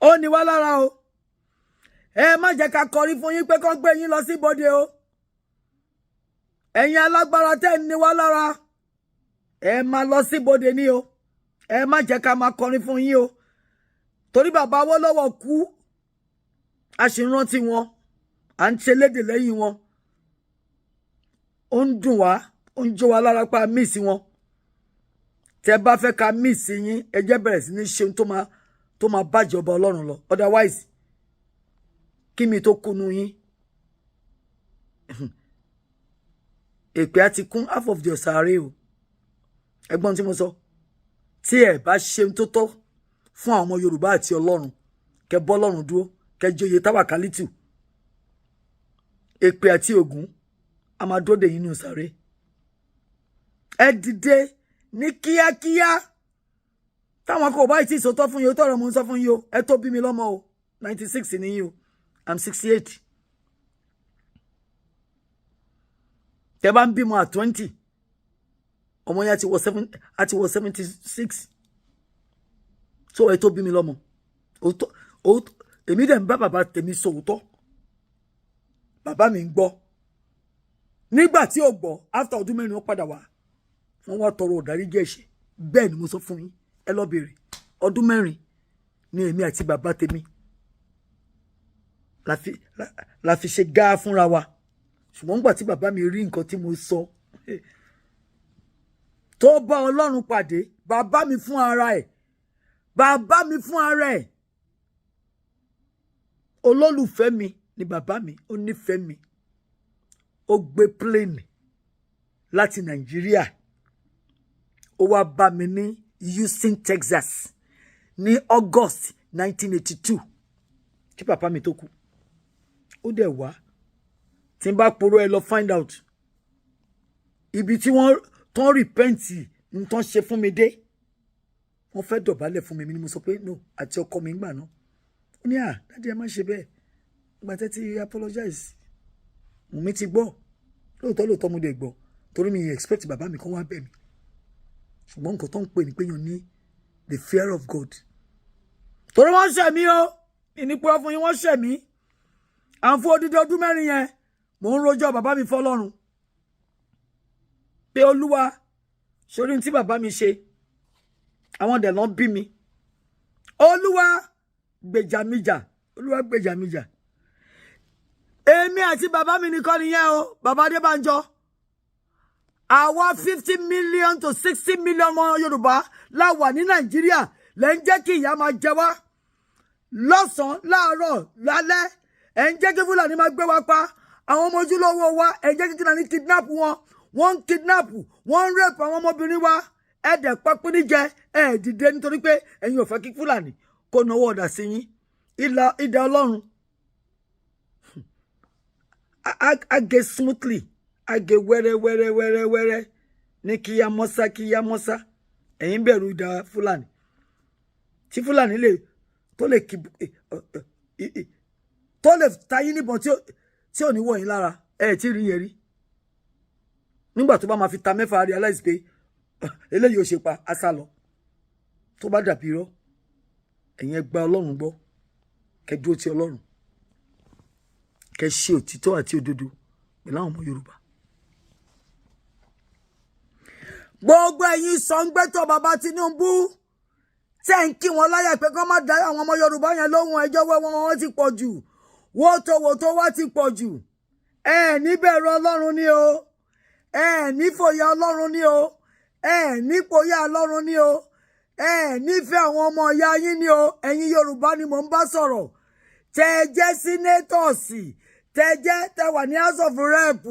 ó ní wá lára o. Ẹ má jẹ́ ká kọrí fún yín pé kán gbé yín lọ sí ibodè o. Ẹ̀yin alágbára tẹ́ ń ní wá lára, ẹ máa lọ sí ibodè ní o. Ẹ má jẹ́ ká máa kọrin fún yín o, torí bàbá Awólọ́wọ̀ kú, a sì ń rántí wọn, à ń ṣe lédè lẹ́yìn wọn. Ó ń dùn wá, ó ń jó wa lára pa miss wọn. Tẹ́ bá fẹ́ ká miss yín, ẹ jẹ́ bẹ̀rẹ̀ sí ní ṣe tó máa bàjẹ́ ọba Ọlọ́run lọ. Otherwise, kí mi tó kunu yín, èpè á ti kún half of the sàárè o. Ẹgbọ́n tí mo sọ, tí ẹ bá ṣe tó tọ́ fún àwọn ọmọ Yorùbá àti Ọlọ́run, kẹ bọ́ Ọlọ́run dúró, kẹ joyè Táwàkálítù, èpè àti ògún a máa dúró dè yín nínú sàárè. Ẹ dìde ní kíákíá. Táwọn kò bá tí ì sòtọ́ fún yín o, tọrọ mo ń sọ fún yín o. Ẹ tó bí mi lọ́mọ o, 96 ní yín o, I'm 68. Tẹ bá ń bímọ at 20, ọmọ yẹn àti wọ 76. So ẹ tó bí mi lọ́mọ òótọ́, òótọ́. Èmi dẹ̀ ń bá bàbá tèmi sọ òótọ́, bàbá mi ń gbọ́. Nígbà tí ò gbọ́, after ọdún 4, ó padà wá, wọ́n wá tọrọ ìdáríjì ẹ̀ṣẹ̀. Bẹ́ẹ̀ ni mo sọ fún yín, ẹ lọ bèrè. Ọdún 4 ni èmi àti bàbá tèmi la fi ṣe gáà fúnra wa. Ṣùgbọ́n nígbà tí bàbá mi rí nǹkan tí mo sọ, tó bá Ọlọ́run pàdé, bàbá mi fún ara ẹ̀, bàbá mi fún ara ẹ̀, olólùfẹ́ mi ni bàbá mi, ó nífẹ̀ẹ́ mi. Ó gbé plane láti Nàìjíríà, ó wá bá mi ní Houston, Texas ní August 1982 tí bàbá mi tó kú. Ó dẹ̀ wá. Tí n bá poró, ẹ lọ find out ibi tí wọ́n tán repent nǹkan ṣe fún mi dé. Wọ́n fẹ́ dọ̀bálẹ̀ fún mi, ni mo sọ pé no, àti ọkọ mi ń gbà náà. Ó ní, "À, daddy, ẹ má ṣe bẹ́ẹ̀. Ìgbà tẹ́ ti apologize, mi ti gbọ́." Lóòótọ́ lóòótọ́, mo dẹ̀ gbọ́, torí mi expect bàbá mi kó wá bẹ̀ mí. Ṣùgbọ́n nǹkan tó ń pè ní pé yàn ní the fear of God, torí wọ́n ṣẹ̀ mí o. Ìnípẹ́ fún yín, wọ́n ṣẹ̀ mí. À ń fún odidi ọdún 4 yẹn, mò ń rojọ́ bàbá mi fọlọ́run pé, "Olúwa, sórí tí bàbá mi ṣe, àwọn dẹ̀ lọ́n bí mi. Olúwa, gbèjà mi jà, Olúwa, gbèjà mi jà." Èmi àti bàbá mi nìkan nìyẹn o, bàbá Adébánjọ. Àwa 50 million to 60 million ọmọ Yorùbá la wà ní Nàìjíríà, lẹ́ ń jẹ́ kí ìyà máa jẹ wá lọ́sàn-án, láàárọ̀, lálẹ́. Ẹ̀ ń jẹ́ kí Fúlàní máa gbé wa pa. Àwọn ọmọ ojúlówó wa, ẹ̀ ń jẹ́ kí Fúlàní kidnap wọn. Wọ́n ń kidnap, wọ́n ń rape àwọn ọmọbìnrin wa. Ẹ̀ dẹ̀ pápín jẹ, ẹ̀ dìde, nítorí pé ẹ̀yin ò fẹ́ kí Fúlàní kó náwó ọ̀dà sí yín. Ìdá Ọlọ́run á gé smoothly, á gé wẹ́rẹ́ wẹ́rẹ́ wẹ́rẹ́ wẹ́rẹ́ ní kíyámọ́sá kíyámọ́sá. Ẹ̀yin bẹ̀rù ìdá Fúlàní, tí Fúlàní lè tó lè kí tó lè ta yín níbọn tí ò ní wọ̀ yín lára. Ẹ̀ tí rí yẹn rí. Nígbà tó bá máa fi ta 6, realize pé eléyìí ò ṣe pa á lọ. Tó bá dàbí irọ́, ẹ̀yin ẹ gba Ọlọ́run gbọ́, kẹ́ dúró ti Ọlọ́run, kẹ́ ṣe òtítọ́ àti òdodo pẹ̀lú àwọn ọmọ Yorùbá. Gbogbo ẹ̀yin sọ̀ǹgbẹ́tọ̀ bàbá Tinubu tẹ́ ń kí wọn láyà pé kọ́ má dá àwọn ọmọ Yorùbá yẹn lóhùn, ẹjọ́ wẹ́wọ́n wọn ti pọ̀ jù, wótòwótò wá ti pọ̀ jù. Ẹ ní bẹ̀rù Ọlọ́run ni o, ẹ ní fòyà Ọlọ́run ni o, ẹ ní pòyà Ọlọ́run ni o, ẹ nífẹ̀ẹ́ àwọn ọmọ ìyá yín ni o. Ẹ̀yin Yorùbá ni mò ń bá sọ̀rọ̀. Tẹ́ jẹ́ senators, tẹ́ jẹ́ tẹ́ wà ní House of Rep,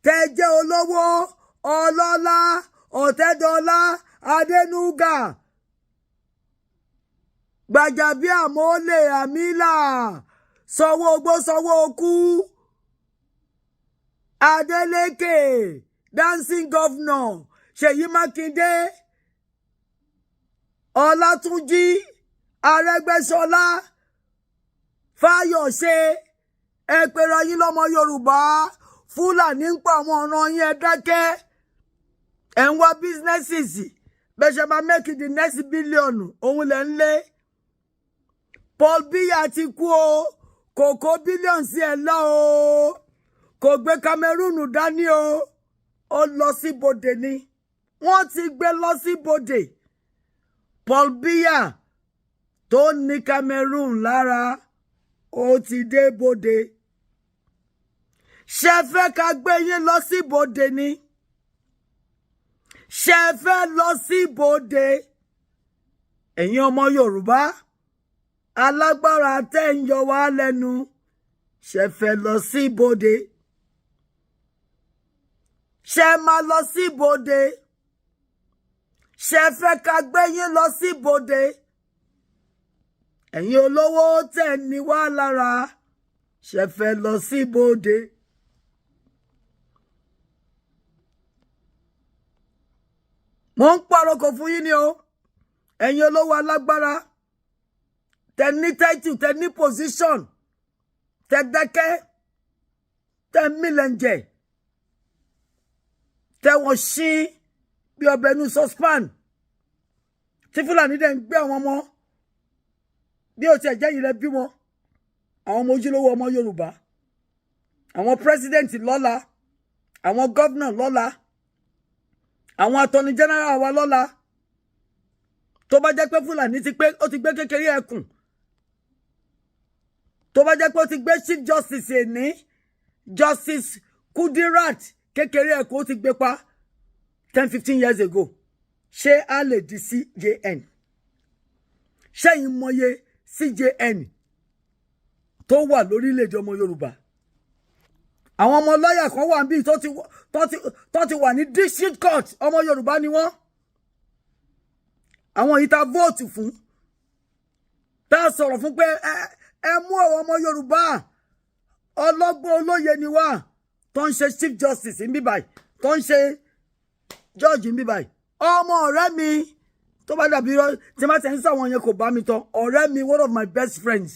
tẹ́ jẹ́ olówó ọlọ́lá, Ọ̀tẹ́dọ́lá, Adénúgà, Gbàjàbíàmọ́lé, Àmìlà, sanwó ogbó, sanwó okú, Adeleke, dancing governor, Ṣèyí Mákindé, Ọlátúnjí, Arẹ́gbẹ́ṣọlá, Fáyọ̀ṣe, ẹ pera yín lọ́mọ Yorùbá. Fúlàní ń pa àwọn ọ̀ràn yín, ẹ dákẹ́. Ẹ̀ ń wá businesses bẹ́ẹ̀ ṣe máa make the next billion, òun lẹ̀ ń lé. Paul Biya ti kú o. Kò kó billions ẹ̀ lọ o, kò gbé Cameroon dání o, ó lọ síbodè ni. Wọ́n ti gbé lọ síbodè. Paul Biya tó ní Cameroon lára, ó ti dé bodè. Ṣe fẹ́ ká gbé yín lọ síbodè ni? Ṣe fẹ́ lọ síbodè? Ẹ̀yin ọmọ Yorùbá alágbára tẹ́ ń yọ wá lẹ́nu, ṣe fẹ́ lọ síbodè? Ṣe máa lọ síbodè? Ṣe fẹ́ ká gbé yín lọ síbodè? Ẹ̀yin olówó tẹ́ ní wá lára, ṣe fẹ́ lọ síbodè? Mo ń pàrokò fún yín ni o. Ẹ̀yin olówó alágbára tẹ ní title, tẹ ní position, tẹ dákẹ́, tẹ mílẹ̀ǹjẹ̀, tẹ wọ́n ṣí bí ọbẹ̀ inú saucepan, tí Fúlàní dẹ̀ ń gbé àwọn ọmọ bí ó tiẹ̀ jẹ́ yìí lẹ bí wọn, àwọn ọmọ ojúlówó ọmọ Yorùbá, àwọn president lọ́la, àwọn governor lọ́la, àwọn attorney general wa lọ́la. Tó bá jẹ́ pé Fúlàní ti pé ó ti gbé kékeré ẹkùn, tó bá jẹ́ pé ó ti gbé Chief Justice èní, Justice Kudirat kékeré ẹkùn, ó ti gbé pa 10, 15 years ago, ṣé a lè di CJN? Ṣẹ́yìn mọye CJN tó wà lórílẹ̀‐èdè ọmọ Yorùbá? Àwọn ọmọ lọ́ọ̀yà kan wà níbí tó ti wà ní district court, ọmọ Yorùbá ni wọ́n. Àwọn yìí ta vote fún, tá a sọ̀rọ̀ fún pé ẹ mú àwọn ọmọ Yorùbá ọlọ́gbọ́n olóye ni wá, tó ń ṣe Chief Justice ń bí báyìí, tó ń ṣe judge ń bí báyìí. Ọmọ ọ̀rẹ́ mi tó bá dàbí irọ́ tí má tẹ̀ ń sọ àwọn yẹn, kò bá mi tán. Ọ̀rẹ́ mi, one of my best friends,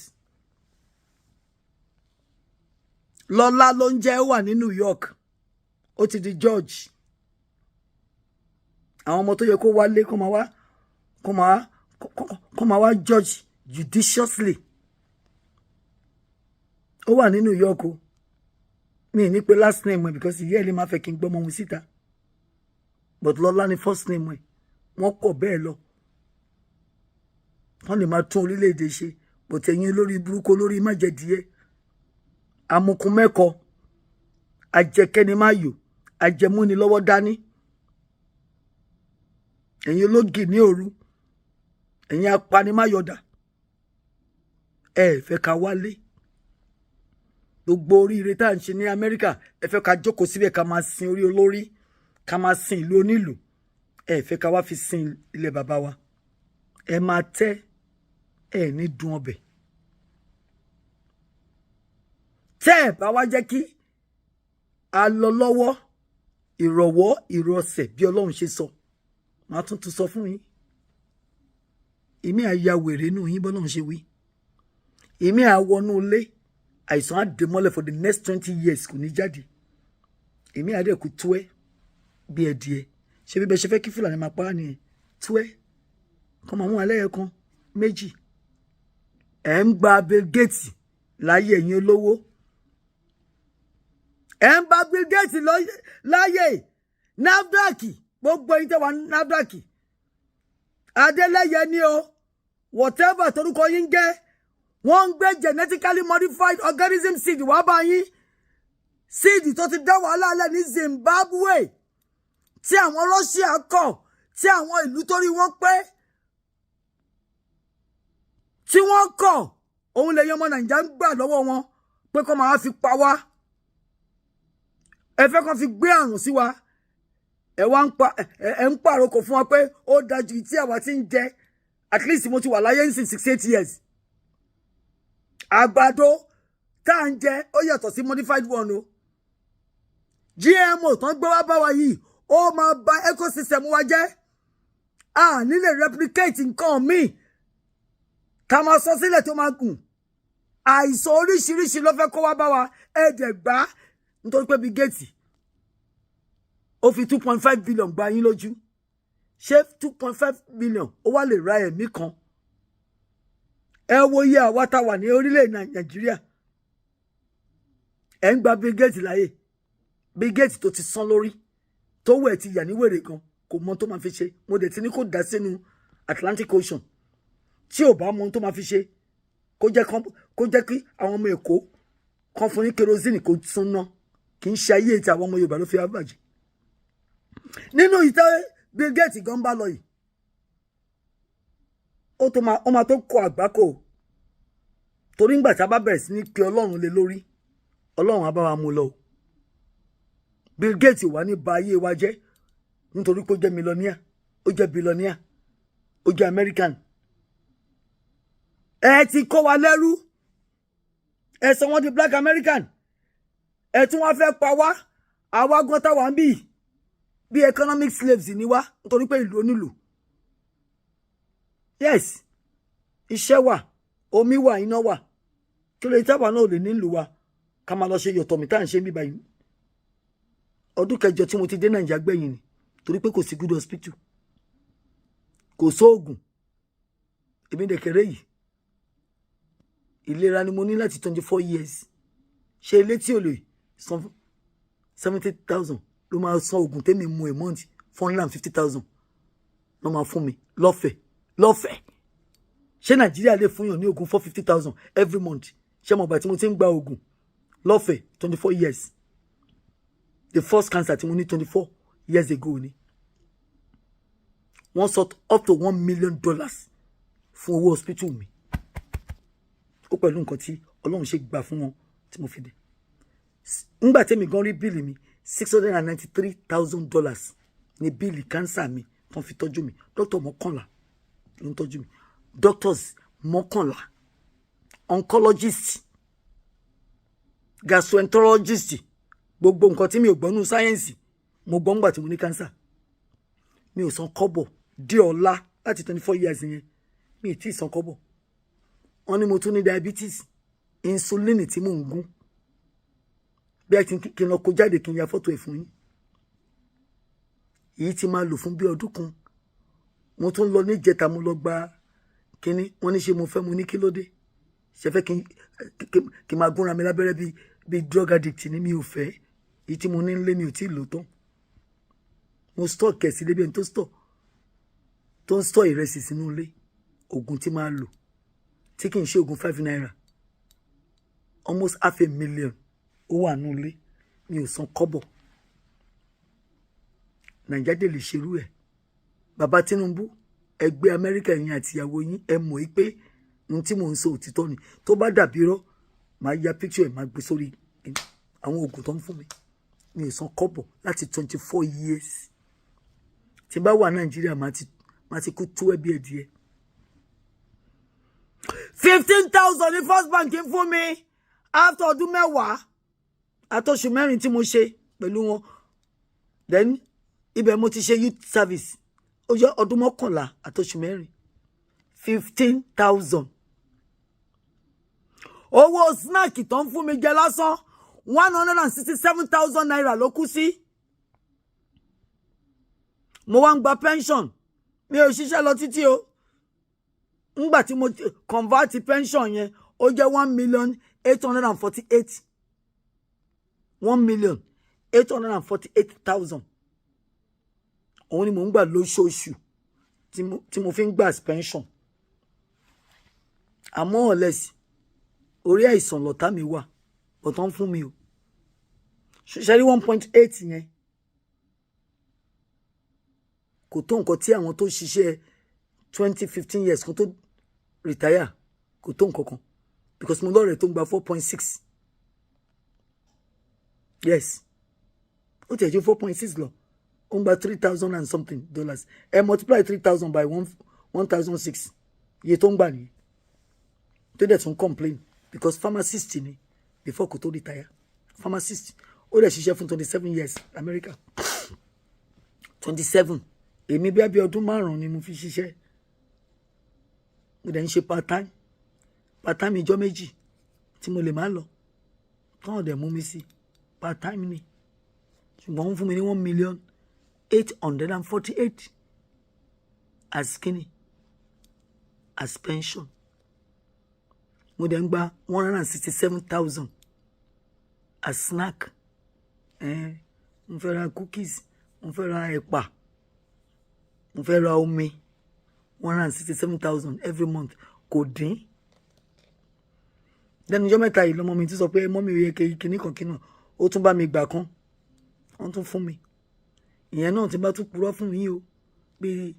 Lọ́lá ló ń jẹ́, wà ní New York, ó ti di judge. Àwọn ọmọ tó yẹ kó wálé kó máa wá judge judiciously, ó wà ní New York o. Mi ní pé last name ẹ because ìyá ẹ lè máa fẹ́ kí n gbọ́mọ òun síta, but Lọ́lá ni first name ẹ. Wọ́n kọ̀ bẹ́ẹ̀ lọ, wọ́n lè máa tún orílẹ̀-èdè ṣe, but ẹ̀yin olórí burúkú, olórí májẹ̀díẹ̀, amukun mẹ́kọ, ajẹkẹ́ni má yò, ajẹmúni lọ́wọ́ dání, ẹ̀yin ológì ní òru, ẹ̀yin apanimáyọ̀dà, ẹ fẹ́ ká wálé. Gbogbo oríire tá à ń ṣe ní Amẹ́ríkà, ẹ fẹ́ ká jókòó síbẹ̀, ká máa sin orí olórí, ká máa sin ìlú onílùú. Ẹ fẹ́ ká wá fi sin ilẹ̀ bàbá wa. Ẹ máa tẹ́ ẹ ní dùn ọbẹ̀ tẹ́ ẹ bá wá jẹ́ kí a lọ lọ́wọ́ ìrọ̀wọ́ ìrọsẹ̀ bí Ọlọ́run ṣe sọ. Màá tún tún sọ fún yín, èmi àya wèrè inú yín bọ́lọ́run ṣe wí. Èmi àwọnú ilé àìsàn àdèmọ́lẹ̀ for the next 20 years, kò ní jáde. Èmi àdẹ̀kù tú ẹ bí ẹdìẹ ṣé bí bẹ́ẹ̀ ṣe fẹ́ kí Fúlàní máa pa á nìyẹn. Tú ẹ kọ́ máa mú alẹ́ yẹn kan méjì. Ẹ̀ ń gba Bill Gates láyé, ẹ̀yin olówó, ẹ̀ ń gba Bill Gates láyé. NAFDAC, gbogbo ẹ̀yin tẹ́ wà NAFDAC, Adélẹ́yẹ ni o, whatever torúkọ yín jẹ́, wọ́n ń gbé genetically modified organism seed wá bá yín, seed tó ti dá wàhálà lẹ̀ ní Zimbabwe, tí àwọn Russia kọ̀, tí àwọn ìlú tó rí wọ́n pé tí wọ́n kọ̀, òun lè yan ọmọ Nàìjíríà ń gbà lọ́wọ́ wọn pé kó máa fi pa wá. Ẹ fẹ́ kó fi gbé àrùn sí wa. Ẹ wá ń pa ẹ ń pàrokò fún wa pé ó dájú tí àwa ti ń jẹ. At least mo ti wà láyé ń sìn 68 years. Àgbàdo tá à ń jẹ, ó yàtọ̀ sí modified one o. GMO tán gbé wá bá wa yìí, ó máa bà ecosystem wa jẹ́. A ní lè replicate nǹkan míì ká máa sọ sílẹ̀ tó máa gùn. Àìsàn oríṣiríṣi ló fẹ́ kó wá bá wa. Ẹ̀ẹ́dẹ̀ gbá nítorí pé Bill Gates ó fi 2.5 billion gba yín lójú. Ṣé 2.5 billion ó wá lè ra ẹ̀mí kan? Ẹ wo iye àwa tá wà ní orílẹ̀ Nàìjíríà. Ẹ̀ ń gba Bill Gates láyè. Bill Gates tó ti sán lórí, tó wẹ̀ ti yà ní wèrè kan, kò mọ tó máa fi ṣe. Mo dẹ̀ ti ní kó dà sínú Atlantic Ocean. Tí ò bá mọ tó máa fi ṣe, kó jẹ́ kí àwọn ọmọ Èkó kan fún ní kerosene kó tún ná. Kì í ṣe ayé tí àwọn ọmọ Yorùbá ló fi wá bàjẹ́ nínú ìtẹ́. Bill Gates gan bá lọ yìí, ó tó máa ó máa tó kọ àgbákò, torí ńgbà tí a bá bẹ̀rẹ̀ sí ní pe Ọlọ́run lé lórí, Ọlọ́run á bá wa mú lọ. Bill Gates wà ní ba ayé wa jẹ́ nítorí pé ó jẹ́ millionaire, ó jẹ́ billionaire, ó jẹ́ American. Ẹ ti kó wa lẹ́rú, ẹ sọ wọ́n di Black American, ẹ tún wá fẹ́ pa wá. Àwa gan táwa ń bì bí economic slaves ni wá, nítorí pé ìlú onílù, yes, iṣẹ́ wà, omi wà, iná wà. Kí ló dé táwa náà ò lè nílùú wa, ká máa lọ ṣe yọ̀tọ̀ mi tá à ń ṣe ń bí báyìí? Ọdún 8 tí mo ti dé Nàìjíríà gbẹ̀yìn ni, torí pé kò sí good hospital, kò sóògùn. Èmi dẹ̀kẹ̀rẹ́ yìí, ìlera ni mo ní láti 24 years. Ṣe ilé tí ò lè san 70,000 ló máa san oògùn tẹ́mi mu a month? 450,000 ló máa fún mi lọ́fẹ̀ẹ́ lọ́fẹ̀ẹ́. Ṣé Nàìjíríà lè fún yàn ní oògùn 450,000 every month? Ṣé mo gbà tí mo ti ń gba oògùn lọ́fẹ̀ẹ́ 24 years? The first cancer tí mo ní 24 years ago ni wọ́n sọ up to $1 million fún owó hospital mi. Ó pẹ̀lú nǹkan tí Ọlọ́run ṣe gbà fún wọn tí mo fi dé. Ńgbà tẹ́mi gan rí bill mi, $693,000 ní bill cancer mi tó ń fi tọ́jú mi. Dókítà 11 ló ń tọ́jú mi, doctors 11, oncologist, gastroenterologist, gbogbo nǹkan tí mi ò gbọ́ nínú sáyẹ́ǹsì, mo gbọ́ ńgbà tí mo ní cancer. Mi ò san kọ́bọ̀ dé ọ̀la. Láti 24 years yẹn, mi ì tí ì san kọ́bọ̀. Wọ́n ní mo tún ní diabetes, insulin tí mò ń gún bí ẹ ti kí n lọ kó jáde, kí n ya fọ́tò ẹ̀ fún yín, èyí tí máa lò fún bí ọdún kan. Mo tún lọ níjẹta, mo lọ gba kínní. Wọ́n ní ṣe mo fẹ́, mo ní kí ló dé? Ṣe fẹ́ kí n máa gúnra mi lábẹ́rẹ́ bíi drug addict ni? Mi ò fẹ́. Èyí tí mo ní nílé, mi ò tí ì lò tán. Mo stock ẹ̀ sílé bí ẹni tó ń store ìrẹsì sínú ilé. Oògùn tí máa lò, tí kì í ṣe oògùn ₦5, almost half a million, ó wà nínú ilé. Mi ò san kọ́bọ̀. Nàìjíríà dè lè ṣerú ẹ̀. Bàbá Tinubu, ẹgbẹ́ Amẹ́ríkà, yín àti ìyàwó yín, ẹ mọ̀ yí pé ohun tí mò ń sọ òtítọ́ ni. Tó bá dàbí irọ́, màá ya picture ẹ̀, máa gbé sórí. Àwọn oògùn tó ń fún mi, mi ò san kọ́bọ̀ láti 24 years. Tí n bá wà Nàìjíríà, màá ti kú tú ẹbí ẹ díẹ̀. 15,000 ní First Bank ń fún mi after ọdún 10 àtọ̀sù 4 tí mo ṣe pẹ̀lú wọn. Then ibẹ̀ mo ti ṣe youth service, ó jẹ́ ọdún 11 àtọ̀sù 4. 15,000. Owó snack tó ń fún mi jẹ lásán, ₦167,000 ló kú sí. Mo wá ń gba pension, mi ò ṣiṣẹ́ lọ títí o. Ngbà tí mo convert pension yẹn, ó jẹ́ one million eight hundred and forty eight, 1,848,000. Òun ni mò ń gbà lóṣooṣù tí mo fi ń gbà pension. Àmọ́ ọ̀lẹ́sì orí àìsàn lọ̀tá mi wà ọ̀tọ̀ ń fún mi o. Ṣe rí 1.8 yẹn, kò tó nǹkan tí àwọn tó ṣiṣẹ́ 20, 15 years kan tó retire, kò tó nǹkan kan, because mo lọ́rẹ̀ẹ́ tó ń gba 4.6. Yes, ó tiẹ̀ ju 4.6 lọ. Ó ń gba three thousand and something dollars. Ẹ multiply 3,000 by one thousand six, iye tó ń gbà nìyẹn, tó dẹ̀ tún complain, because pharmacist ni before kò tó retire. Pharmacist, ó dẹ̀ ṣiṣẹ́ fún 27 years America, 27. Èmi bí ọdún 5 ni mo fi ṣiṣẹ́. Mo dẹ̀ ń ṣe part time, part time ìjọ 2 tí mo lè má lọ tán, ọ̀dẹ̀ mú mi sí part time ni. Ṣùgbọ́n wọ́n fún mi ní 1,848,000 as kini, as pension. Mo dẹ̀ ń gba 167,000. As snack, mo fẹ́ ra cookies, mo fẹ́ ra ẹ̀pà, mo fẹ́ ra omi. 167,000 every month, kò dín. Lẹ́nu ọjọ́ mẹ́ta yìí lọ́mọ mi ti sọ pé, "Mummy, ó yẹ kíní kan kínú." Ó tún bá mi gbà kan, wọ́n tún fún mi. Ìyẹn náà ti bá tún purọ́ fún mi o pé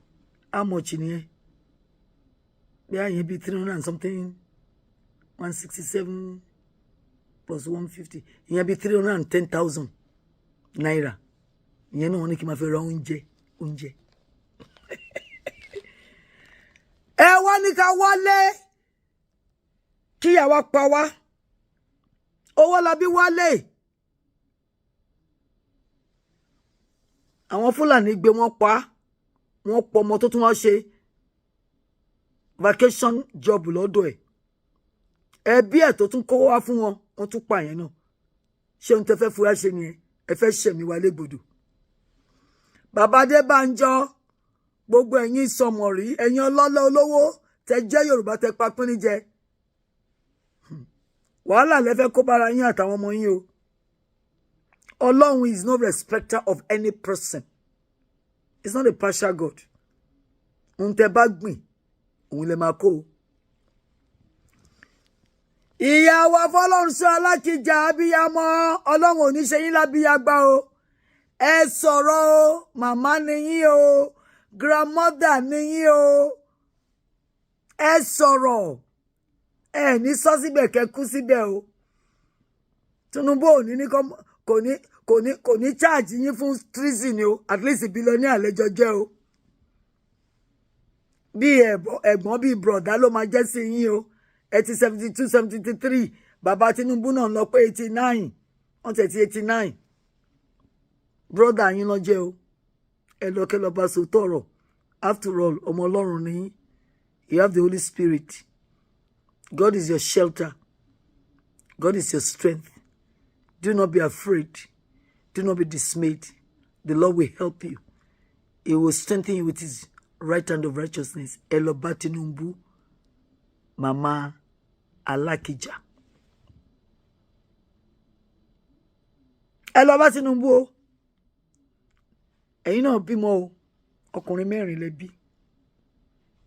how much nìyẹn? Bí àyẹn bíi 300 and something, 167 plus 150, ìyẹn bíi ₦310,000. Ìyẹn náà wọ́n ní kí n máa fi ra oúnjẹ oúnjẹ. Ẹ wá ní ká wálé kíyàwó pa wá. Owó labí wálé. Àwọn Fúlàní gbé wọn pa, wọn pọ ọmọ tó tún wá ṣe vacation job lọ́dọ̀ ẹ̀. Ẹbí ẹ̀ tó tún kówó wá fún wọn, wọ́n tún pa yẹn náà. Ṣé ohun tẹ́ fẹ́ fura ṣe nìyẹn? Ẹ fẹ́ ṣẹ̀mí wa légbodò. Bàbá Adébánjọ, gbogbo ẹ̀yin sọmọ̀rí, ẹ̀yin ọlọ́lá olówó tẹ́ jẹ́ Yorùbá, tẹ́ pa pínrín jẹ, wàhálà lẹ́fẹ́ kó bára yín àtàwọn ọmọ yín o. Ọlọ́run is no respecter of any person. It's not a partial God. Ohun tẹ́ bá gbìn, òun lè máa kó o. Ìyá wa Fọlọ́runṣọ́ Alákìjà, abiyamọ, Ọlọ́run ò ní ṣe yín lábíyàgbá o. Ẹ sọ̀rọ̀ o. Màmá ni yín o, grandmother ni yín o. Ẹ sọ̀rọ̀. Ẹ ní sọ síbẹ̀ kẹ́ kú síbẹ̀ o. Tinubu ò ní ní kò ní charge yín fún treason o. At least billionaire lẹ́jọ́ jẹ́ o. Bí ẹ̀gbọ́n, bíi brother ló máa jẹ́ sí yín o. Ẹ ti 72, 73. Bàbá Tinubu náà lọ pé 89, wọ́n tẹ̀ ti 89. Brother yín lọ jẹ́ o. Ẹ lọ kẹ́ lọ bá sòótọ́ ọ̀rọ̀. After all, ọmọ Ọlọ́run ni yín. You have the Holy Spirit. God is your shelter. God is your strength. Do not be afraid. Do not be dismayed. The Lord will help you. He will strengthen you with his right hand of righteousness. Ẹ lọ bá Tinubu, màmá Alákìjà. Ẹ lọ bá Tinubu o. Ẹ̀yin náà bímọ o. Ọkùnrin mẹ́rin lẹ bí.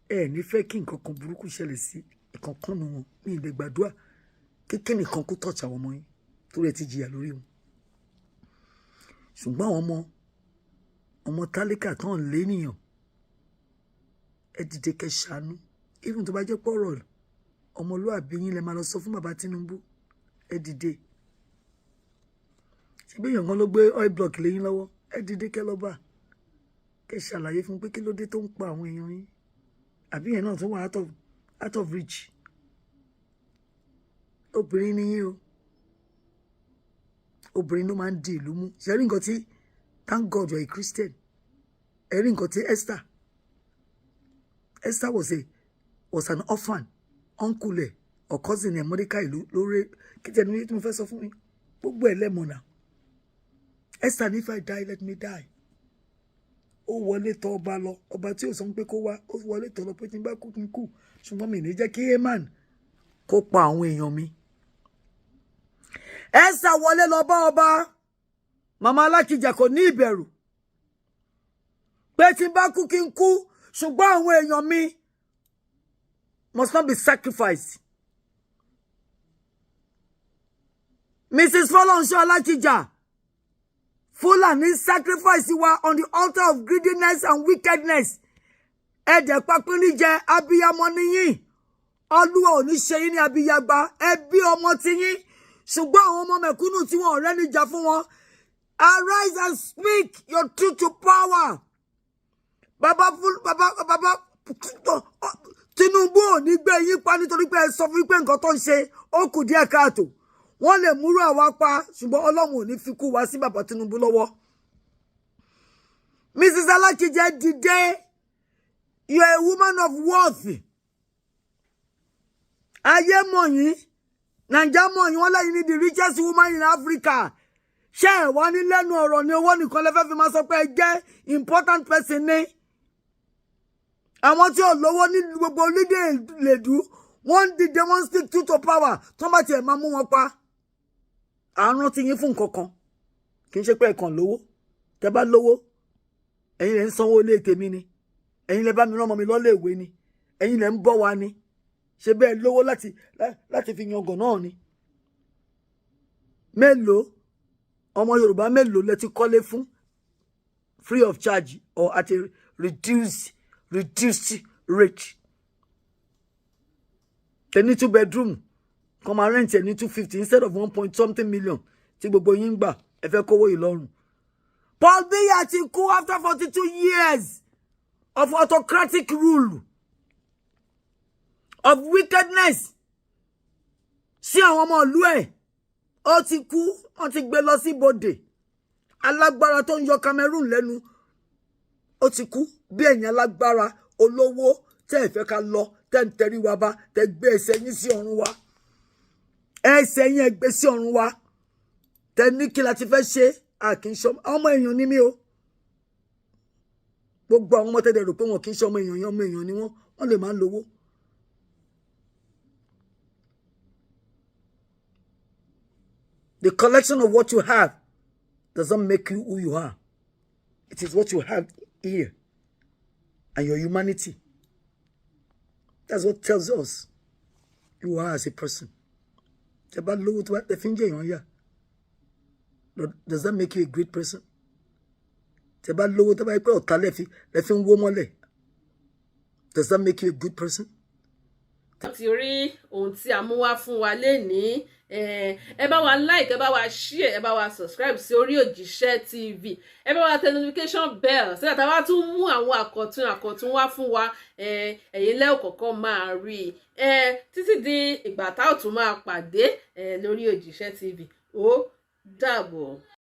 Ẹ ní fẹ́ kí nǹkan kan burúkú ṣẹlẹ̀ sí ìkankan nu wọn. Ní ilẹ̀ gbàdúrà kékeré nìkan kó tọ̀ọ̀tì àwọn ọmọ yín torí ẹ ti jìyà lórí wọn. Ṣùgbọ́n àwọn ọmọ ọmọ tálíkà tán lénìyàn, ẹ dìde kẹ́ ṣàánú. Even tó bá jẹ́ pọ̀rọ̀ ọmọlúàbí yín lẹ máa lọ sọ fún bàbá Tinubu, ẹ dìde. Ṣebí èèyàn kan ló gbé oil block léyìn lọ́wọ́? Ẹ dìde kẹ́ lọ bá, kẹ́ ṣàlàyé fún pé kí ló dé tó ń pa àwọn èèyàn yín. Àbí yẹn náà tún wà out of reach? Obìnrin ni yín o. Obìnrin ló máa ń di ìlú mú. Ṣe rí nǹkan tí, thank God you are a Christian. Ẹ rí nǹkan tí Esther was an orphan. Uncle ẹ̀ or cousin ẹ̀, Mordecai, ìlú lórí kí tẹnu tí mo fẹ́ sọ fún mi, gbogbo ẹ̀ lẹ́mọ̀ náà. Esther ní, "If I die, let me die." Ó wọlé tọ̀ ọba lọ, ọba tí ò sọ pé kó wá. Ó wọlé tọ̀ lọ pé tí n bá kú, kí n kú, ṣùgbọ́n mi ní jẹ́ kí Haman kó pa àwọn èèyàn mi. Esther wọlé lọ bá ọba. Màmá Alákìjà kò ní ìbẹ̀rù pé tí n bá kú, kí n kú, ṣùgbọ́n àwọn èèyàn mi must not be sacrificed. Mrs. Fọlọ́nṣọ́ Alákìjà, Fúlàní sacrifice wa on the altar of greediness and wickedness. Ẹ̀dẹ̀ papínrín jẹ. Abiyamọ níyìn. Olúwa ò ní ṣe yín ní abiyagba. Ẹbí ọmọ tí yín, ṣùgbọ́n àwọn ọmọ mẹ̀kúnnù tí wọn ọ̀rẹ́ níjà fún wọn. Arise and speak your truth to power. Bàbá bàbá bàbá Tinubu ò ní gbé yín pa nítorí pé ẹ sọ fún pé nǹkan tó ń ṣe ó kù díẹ̀ káàtó. Wọ́n lè múrò àwa pa, ṣùgbọ́n Ọlọ́run ò ní fi kú wá sí bàbá Tinubu lọ́wọ́. Mrs. Alákìjẹ, dìde. You are a woman of worth. Ayé mọ̀ yín, Nàìjà mọ̀ yín. Wọ́n lẹ́yìn ní the richest woman in Africa. Ṣé ẹ̀ wá ní lẹ́nu ọ̀rọ̀ ní owó nìkan lẹ́fẹ́ fi máa sọ pé ẹ jẹ́ important person ní? Àwọn tí ò lówó ní gbogbo orílẹ̀ lèdú, wọ́n ń dìde, wọ́n ń speak truth to power. Tó bá tiẹ̀ máa mú wọn pa. À ń rántí yín fún nǹkan kan, kì í ṣe pé ẹ kàn lówó. Tẹ́ bá lówó, ẹ̀yin lẹ ń sanwó ilé tèmi ni, ẹ̀yin lẹ bá mi rán ọmọ mi lọ́lé ìwé ni, ẹ̀yin lẹ ń bọ́ wa ni. Ṣe bẹ́ẹ̀ lówó láti fi yangàn náà ni. Mélòó ọmọ Yorùbá, mélòó lẹ ti kọ́lé fún free of charge or at a reduced rate? Tẹ ní two bedroom kan, máa rent ẹ ní 250 instead of one point something million tí gbogbo yín ń gbà. Ẹ fẹ́ kówó ìlọrun. Paul Biya ti kú after 42 years of autocratic rule, of wickedness sí àwọn ọmọ ìlú ẹ̀. Ó ti kú, wọ́n ti gbé lọ sí ibodè. Alágbára tó ń yọ Cameroon lẹ́nu, ó ti kú. Bí ẹ̀yin alágbára olówó tẹ́ ẹ̀ fẹ́ ká lọ, tẹ́ ń tẹrí wa bá, tẹ́ gbé ẹsẹ̀ yín sí ọ̀run wa, ẹsẹ̀ yín ẹ gbé sí ọ̀run wa, tẹ́ ní kí la ti fẹ́ ṣe. A kì í ṣe ọmọ èèyàn ní mí o. Gbogbo àwọn ọmọ tẹ́lẹ̀ rò pé wọn kì í ṣe ọmọ èèyàn yẹn, ọmọ èèyàn ni wọ́n. Wọ́n lè máa ń lówó. The collection of what you have doesn't make you who you are. It is what you have here and your humanity. That's what tells us you are as a person. Tẹ́ bá lówó tó bá tẹ́ fi ń jẹ èèyàn yà, does that make you a great person? Tẹ́ bá lówó tó bá yẹ pé ọ̀tá lẹ́fi ń wó mọ́lẹ̀, does that make you a good person? Ti rí ohun tí a mú wá fún wa lénìí. Ẹ bá wa like, ẹ bá wa share, ẹ bá wa subscribe sí orí Òjíṣẹ́ TV. Ẹ bá wa tẹ notification bell sígbà tá a bá tún mú àwọn àkọ̀tun àkọ̀tun wá fún wa, ẹ̀yin lẹ́ẹ̀ kọ̀ọ̀kan máa rí i. Títí di ìgbà tá ò tún máa pàdé lórí Òjíṣẹ́ TV, ó dàbọ̀.